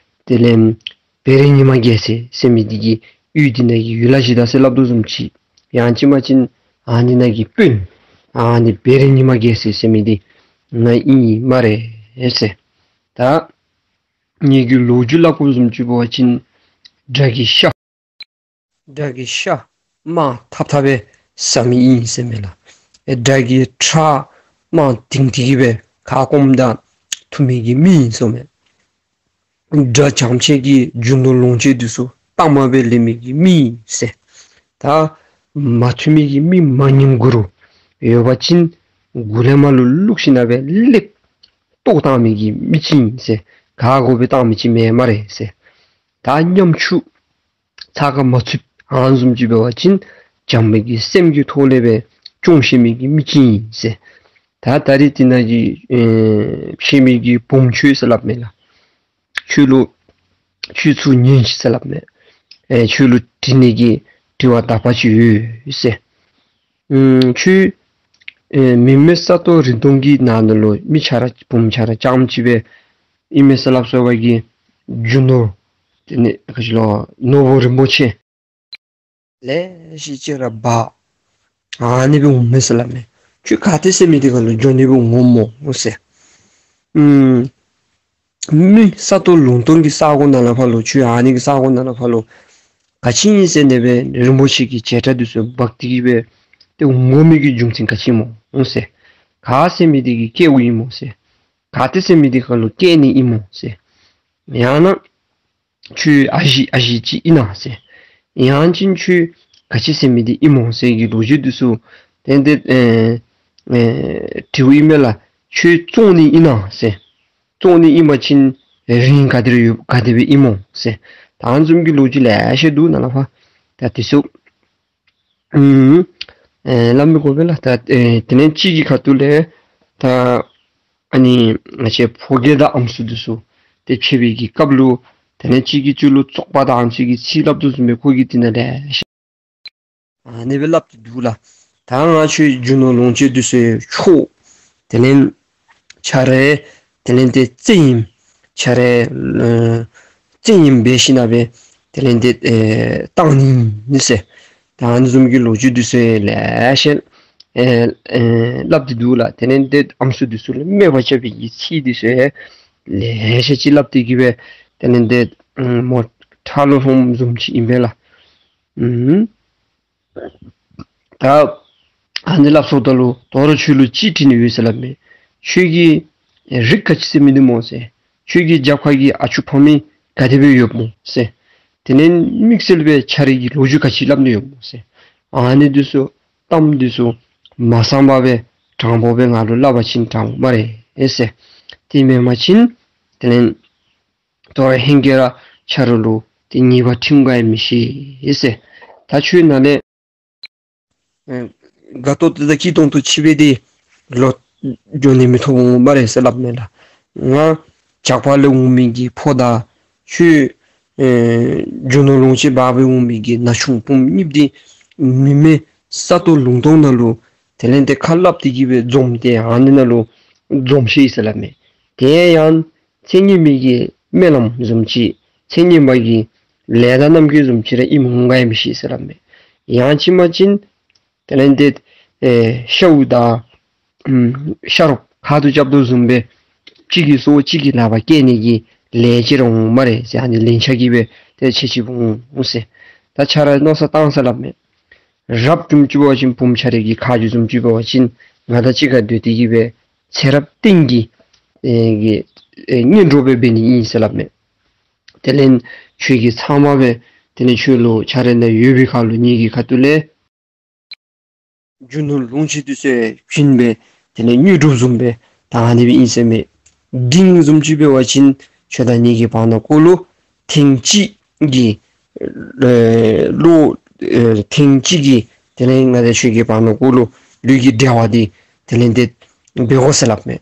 དེ་ལས་བེ་རི་ཉི་མ་རྒྱལ་མཚན་ཟེར་མི་འདི་གི་ཡུལ་འདི་ནང་གི་ཡུལ་ལྷ་གཞི་བདག་ཟེར་སླབ་དོ་བཟུམ་ཅིག། ཡང་ཅིན་མ་ཅིན་ཨ་ནི་ནང་གི་དཔོན་ཨ་ནི་བེ་རི་ཉི་མ་རྒྱལ་མཚན་ཟེར་མི་འདི་ནང་ཨིན་སྨ་རེ་ཟེར། ད་ངེ་གི་ལོ་རྒྱུས་སླབ་དགོཔ་བཟུམ་ཅིག་འབད་བ་ཅིན་དགྲ་གི་ཤ་དགྲ་གི་ཤ་རྨ་འཐབ་འཐབ་སྦེ་ཟ་མི་ཨིན་ཟེར་མས་ལགས། ཨེ་དགྲ་གི་ཁྲག་རྨ་འཐིང་འཐིང་སྦེ་ཁ་སྐོམ་དང་འཐུང་མི་གི་མི་ཨིན་ཟེར་མས། དགྲ་བྱམས་ཆེ་གི་རྒྱུ་ནོར་ལོངས་སྤྱོད་འདི་ཚུ་གཏའ་མ་སྦེ་ལེན་མི་གི་མི་ཨིན་ཟེར། ད་མ་ཐུབ་མི་གི་མི་མ་ཉམས་དགུ་རུ་ཡོད་པ་ཅིན་མགུ་ལས་མར་ལུ་བླུགས་ཞིནམ་སྦེ་ལེགས་བཏོག་བཏང་མི་གི་མི་ཅིག་ཨིན་ཟེར། ག་དགོ་སྦེ་བཏང་མི་ཅིག་མེན་སྨ་རེ་ཟེར། ད་ཉམ་ཆུང་ཚ་ཁ་མ་ཚུདཔ་ཨ་ནི་བཟུམ་ཅིག་འབད་བ་ཅིན་བྱམས་པའི་གི་སེམས་ཀྱི་ཐོག་ལས་སྦེ་སྐྱོང་ཤེས་མི་གི་མི་ཅིག་ཨིན་ཟེར། ད་ད་རིས་འདི་ནང་གི་ཨེ་ཕྱེ་མི་གི་བུམོ་ཁྱོད་ཟེར་སླབ་མས་ལགས། ཁྱོད་ལུ་ཁྱོད་ཚུར་ཉན་ཤིག་ཟེར་སླབ་མས། ཨེ་ཁྱོད་ལུ་དྲི་ནི་གི་དྲི་བ་དག་པ་ཅིག་ཡོད་ཟེར། ཨུམ་ཁྱོད་ཨེ་མི་མེད་ས་སྟོང་རི་སྟོང་གི་ནང་ན་ལུ་མི་ཆ་ར་བུམོ་ཆ་ར་རྐྱངམ་ཅིག་སྦེ་ཨིན་མས་ཟེར་སླབ་སོང་བ་གི་རྒྱུ་ནོར་དེ་ནི་ག་ཅི་ལོ་ནོར་བུ་རིན་པོ་ཆེ་ལེ་ཤ་ཅིག་ར་འབག་ཨ་ནི་སྦེ་འོང་མས་ཟེར་སླབ་མས། ཁྱོད་ག་ཏེ་ཟེར་མི་འདི་ཁར་ལུ་འགྱོ་ནི་སྦེ་འོངམ་སྨོ་ཟེར། ཨུམ་མི་ས་སྟོང་ལུང་སྟོང་གི་ས་གོ་ནང་ལས་ཕར་ལུ་ཁྱོད་ཨ་ནི་གི་ས་གོ་ནང་ལས་ཕར་ལུ་ག་ཅི་ཨིན་ཟེར་ཨ་ནི་སྦེ་རིན་པོ་ཆེ་གི་བྱེ་བྲག་འདི་ཚུ་འབག་སྟེ་གི་སྦེ་ཏེ་འོང་དགོ་མི་གི་རྒྱུ་མཚན་ག་ཅི་སྨོ་ཟེར། ག་ཟེར་མི་འདི་གིས་བསྐྱལཝ་ཨིན་སྨོ་ཟེར། ག་ཏེ་ཟེར་མི་འདི་ཁར་ལུ་བསྐྱལ་ནི་ཨིན་སྨོ་ཟེར། ཡང་ན་ཁྱོད་ཨ་ཞེ་ཨ་ཞེ་ཅིག་ཨིན་ན་ཟེར། ཡང་ཅིན་ཁྱོད་ག་ཅི་ཟེར་མི་འདི་ཨིན་སྨོ་ཟེར་གྱི་ལོ་རྒྱུས་འདི་ཚུ་ཏན་ཏན་ཨེ་ཨེ་དྲིཝ་ཨིན་མས་ལགས། ཁྱོད་བཙོང་ནི་ཨིན་ན་ཟེར། བཙོང་ནི་ཨིན་པ་ཅིན་རིན་ག་དེ་རེ་ཡོད་ག་དེ་སྦེ་ཨིན་སྨོ་ཟེར། ད་ཨ་ནི་བཟུམ་གྱི་ལོ་རྒྱུས་ལེ་ཤ་འདུག་ནཱ་ལས་ཕར། ད་འདི་ཚུ་ཨུམ་ཨེ་སླབ་མི་དགོ་པས་ལགས། ད་ཨེ་དེ་ལས་གཅིག་གི་ཁ་ཐུག་ལས་ད་ཨ་ནི་ང་བཅས་ཕོ་རྒྱས་དང་ཨམ་སྲུ་འདི་ཚུ་ཏེ་ཕྱད་པའི་གི་སྐབས་ལུ་དེ་ལས་གཅིག་གིས་གཅིག་ལུ་བཙོག་པ་དང་ཨ་ནི་ཚུ་གི་ཚིག་སླབ་དོ་བཟུམ་སྦེ་ཁོ་གིས་འདི་ནང་ལས་ཨ་ནི་སྦེ་སླབ་སྟེ་འདུག་ལགས། ད་ང་ཁྱོད་རྒྱུ་ནོར་ལོངས་སྤྱོད་འདི་ཚུ་འཕྲོག། དེ་ལས་ཁྱོད་རའི་དེ་ལས་ཏེ་བཙན་ཨིནམ་ཁྱོད་རའི་ཨེ་བཙན་ཨིནམ་འབད་ཞིནམ་སྦེ་དེ་ལས་ཏེ་ཨེ་བཏང་ནི་ཨིན་ཟེར། ད་ཨ་ནི་བཟུམ་གྱི་ལོ་རྒྱུས་འདི་ཚུ་ལེ་ཤ་ཨེ་ཨེ་སླབ་སྟེ་འདུག་ལགས། དེ་ལས་ཏེ་ཨམ་སྲུ་འདི་ཚུ་ལུ་སྨད་པ་རྐྱབ་པའི་གི་ཚིག་འདི་ཚུ་ལེ་ཤ་ཅིག་སླབ་སྟེ་གི་སྦེ་དེ་ལས་ཏེ་མོ་ཁྲ་ལོ་ལྷུངམ་བཟུམ་ཅིག་ཨིན་པས་ལགས། ཨུམ། ད་ཨ་ནི་སླབ་སོངམ་ད་ལུ་དོ་རུང་ཁྱོད་ལུ་ཅིག་དྲི་ནི་ཡོད་ཟེར་སླབ་མས། ཁྱོད་ཀྱི་རིགས་ག་ཅི་ཟེར་མི་འདི་སྨོ་ཟེར། ཁྱོད་ཀྱི་རྒྱབ་ཁར་གྱི་ཨ་ཅོ་ཕམ་ག་དེ་སྦེ་ཡོདཔ་སྨོ་ཟེར། དེ་ལས་དམིགས་བསལ་སྦེ་ཁྱོད་རའི་གི་ལོ་རྒྱུས་ག་ཅི་སླབ་ནི་ཡོདཔ་སྨོ་ཟེར། ཨ་ནི་འདི་ཚུ་གཏམ་འདི་ཚུ་མ་གསང་པར་སྦེ་དྲང་པོ་སྦེ་ང་ལུ་སླབ་པ་ཅིན་དྲང་སྨ་རེ་ཟེར། དེ་མེན་པ་ཅིན་དེ་ལས་དོ་རུང་ཧེང་སྐལ་ར་ཁྱོད་ར་ལུ་ཏེ་ཉེས་པ་འཁྲི་འོང་ག་ཡང་མི་ཤེས་ཟེར། ད་ཁྱོད་ནཱ་ལས་ཨེ་དགའ་ཏོག་ཏོ་དང་སྐྱིད་ཏོང་ཏོ་ཅིག་སྦེ་ཏེ་ལོག་འགྱོ་ནི་མི་ཐོབ་འོང་སྨ་རེ་ཟེར་སླབ་མས་ལགས། ང་ཇག་པ་ལས་འོང་མི་གི་ཕོ་དང་ཁྱོད་ཨེ་རྒྱུ་ནོར་ལོངས་སྤྱོད་འབག་སྦེ་འོང་མི་གི་ན་ཆུང་བུམོ་གཉིསཔོ་འདི་མི་མེད་ས་སྟོང་ལུང་སྟོང་ནང་ལུ་དེ་ལས་ཏེ་ཁ་སླབ་སྟེ་གི་སྦེ་འཛོམས་ཏེ་ཨ་ནི་ནང་ལུ་འཛོམས་ཤིག་ཟེར་སླབ་མས། དེ་ཡང་ཚེ་སྔོན་མའི་གི་སྨོན་ལམ་བཟུམ་ཅིག་ཚེ་སྔོན་མ་གི་ ལས་དང་རྣམ་འགྱུར་བཟུམ་ཅིག་ར་ཨིནམ་འོང་ག་ཡང་མི་ཤེས་ཟེར་སླབ་མས། ཡང་ཅིན་མ་ཅིན་དེ་ལས་འདི་ཨེ་ཤཝ་དང་ཨམ་ཤ་རོགསཔ་ཁ་ཐུག་རྐྱབ་དོ་བཟུམ་སྦེ་གཅིག་གི་སྲོག་གཅིག་གི་ལག་པར་བཀལ་ནི་གི་ལས་ཅིག་ར་འོང་སྨ་རེ་ཟེར། ཨ་ནི་ལན་ཆགས་ཀྱིས་སྦེ་དེ་ཚེ་ཅིག་འོང་ཟེར། ད་ཁྱོད་ར་མནོ་བསམ་བཏང་ཟེར་སླབ་མས། རབ་བྱུང་བཅུག་པ་ཅིན་བུམོ་ཁྱོད་རའི་གི་ཁ་རྗེ་བཟུམ་ཅིག་འབད་བ་ཅིན་ང་དང་གཅིག་ཁར་སྡོད་དེ་གིས་སྦེ་ཚེ་རབས་གཏན་གྱི་ཨེ་གི་ཨེ་གཉེན་གྲོགས་སྦེ་འབད་ནི་ཨིན་ཟེར་སླབ་མས། དེ་ལས་ཁྱོད་ཀྱིས་ཚབ་མ་སྦེ་དེ་ལས་ཁྱོད་ལུ་ཁྱོད་ར་ནང་ཡོད་པའི་ཁར་ལུ་ངེ་གི་ཁ་ཐུག་ལས་རྒྱུ་ནོར་ལོངས་སྤྱོད་འདི་ཚུ་བྱིན་སྦེ་དེ་ལས་དངོས་གྲུབ་བཟུམ་སྦེ་ད་ཨ་ནི་སྦེ་ཨིན་ཟེར་མས། འབྲིང་བཟུམ་ཅིག་འབད་བ་ཅིན་ཁྱོད་དང་ངེ་གི་བར་ན་ཀོ་ལུ་ཐེངས་གཅིག་གི་ཨེ་ལོ་ཨེ་ཐེངས་གཅིག་གི་དེ་ལས་ང་དང་ཁྱོད་ཀྱི་བར་ན་ཀོ་ལུ་ལུས་ཀྱི་འབྲེལ་བ་འདི་དེ་ལས་འདི་འབད་དགོ་ཟེར་སླབ་མས།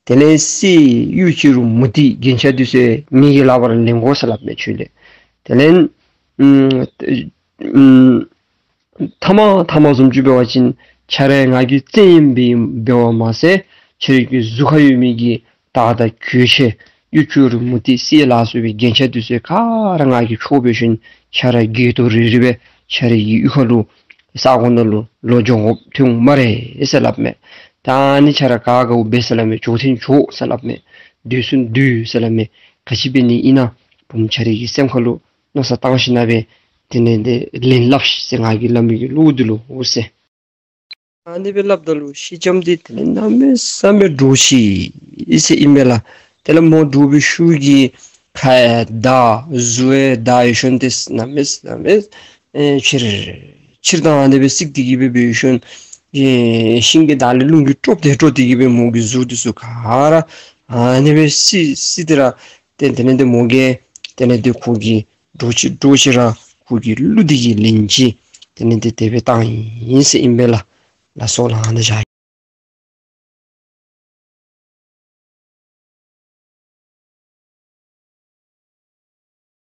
དེ་ལས་གསེར་གཡུ་བྱུ་རུ་མུ་ཏིག་རྒྱན་ཆ་འདི་ཚུ་ངེ་གི་ལག་པར་ལེན་དགོ་ཟེར་སླབ་མས་ཁྱོད་ལས། དེ་ལས་ཨམ་ཨམ་ཐ་མ་ཐ་མ་བཟུམ་ཅིག་འབད་བ་ཅིན་ཁྱོད་ར་ང་གི་བཙན་གཡེམ་འབད་འབདཝ་མ་ཚད་ཁྱོད་རའི་གི་གཟུགས་ཁར་ཡོད་མི་གི་དར་དང་གོས་ཆེན་གཡུ་བྱུ་རུ་མུ་ཏིག་གསེར་ལ་སོགས་པའི་རྒྱན་ཆ་འདི་ཚུ་ག་ར་ང་གིས་འཕྱོག་འབད་ཞིནམ་ཁྱོད་ར་གི་དོ་རི་རི་སྦེ་ཁྱོད་རའི་གི་གཡུས་ཁ་ལུ་ས་གོ་ནང་ལུ་ལོག་འགྱོ་དགོཔ་ཐོན་འོང་སྨ་རེ་ཟེར་སླབ་མས། ད་ཨ་ནི་ཁྱོད་ར་ག་དགའཝ་འབད་ཟེར་སླབ་མས། འགྱོ་ཐེངས་འགྱོ་ཟེར་སླབ་མས། སྡོད་ས་སྡོད་ཟེར་སླབ་མས། ག་ཅི་འབད་ནི་ཨིན་ན་བུམོ་ཁྱོད་རའི་གི་སེམས་ཁ་ལུ་མནོ་བསམ་བཏང་ཞིནམ་སྦེ་དེ་ལས་འདི་ལན་སླབ་ཤིག་ཟེར་ང་གིས་སླབ་མི་གི་བློ་འདི་ལུ་འོ་ཟེར། ཨ་ནི་སྦེ་སླབ་ད་ལུ་ཤེས་ལྕམ་འདི་དེ་ལས་གནམ་མེད་ས་མེད་འདྲོགས་ཅི་ཟེར་ཨིན་པས་ལགས། དེ་ལས་མོ་འདྲོགས་པའི་ཤུགས་ཀྱིས་ཁ་ཡང་བརྡབ་གཟུགས་ཡང་བརྡབ་ཡོད་ཞིནམ་དེ་གནམ་མེད་ས་མེད་ཨེ་ཕྱིར་ཕྱིར་བཏང་ཨ་ནི་སྦེ་བསིག་སྟེ་གིས་སྦེ་འབད་ཡོད་ཞིནམ་ཨེ་ཤིང་གི་དར་ལས་རླུང་གིས་དཀྲོགས་ཏེ་དཀྲོགས་ཏེ་གིས་སྦེ་མོ་གི་གཟུགས་འདི་ཚུ་ག་ར་ཨ་ནི་སྦེ་བསིལ་བསིལ་ཏེ་ར་དེ་དེ་ལས་འདི་མོ་གིས་དེ་ལས་འདི་ཁོ་གིས་འདྲོགས་ཅི་འདྲོགས་ཅི་ར་ཁོ་གིས་གླུ་འདི་གི་ལན་ཅིག་དེ་ལས་འདི་དེ་སྦེ་བཏང་ཡི་ཟེར་ཨིན་པས་ལགས། ལགས་སོ་ལགས། ཨ་ནཱ་བཞག།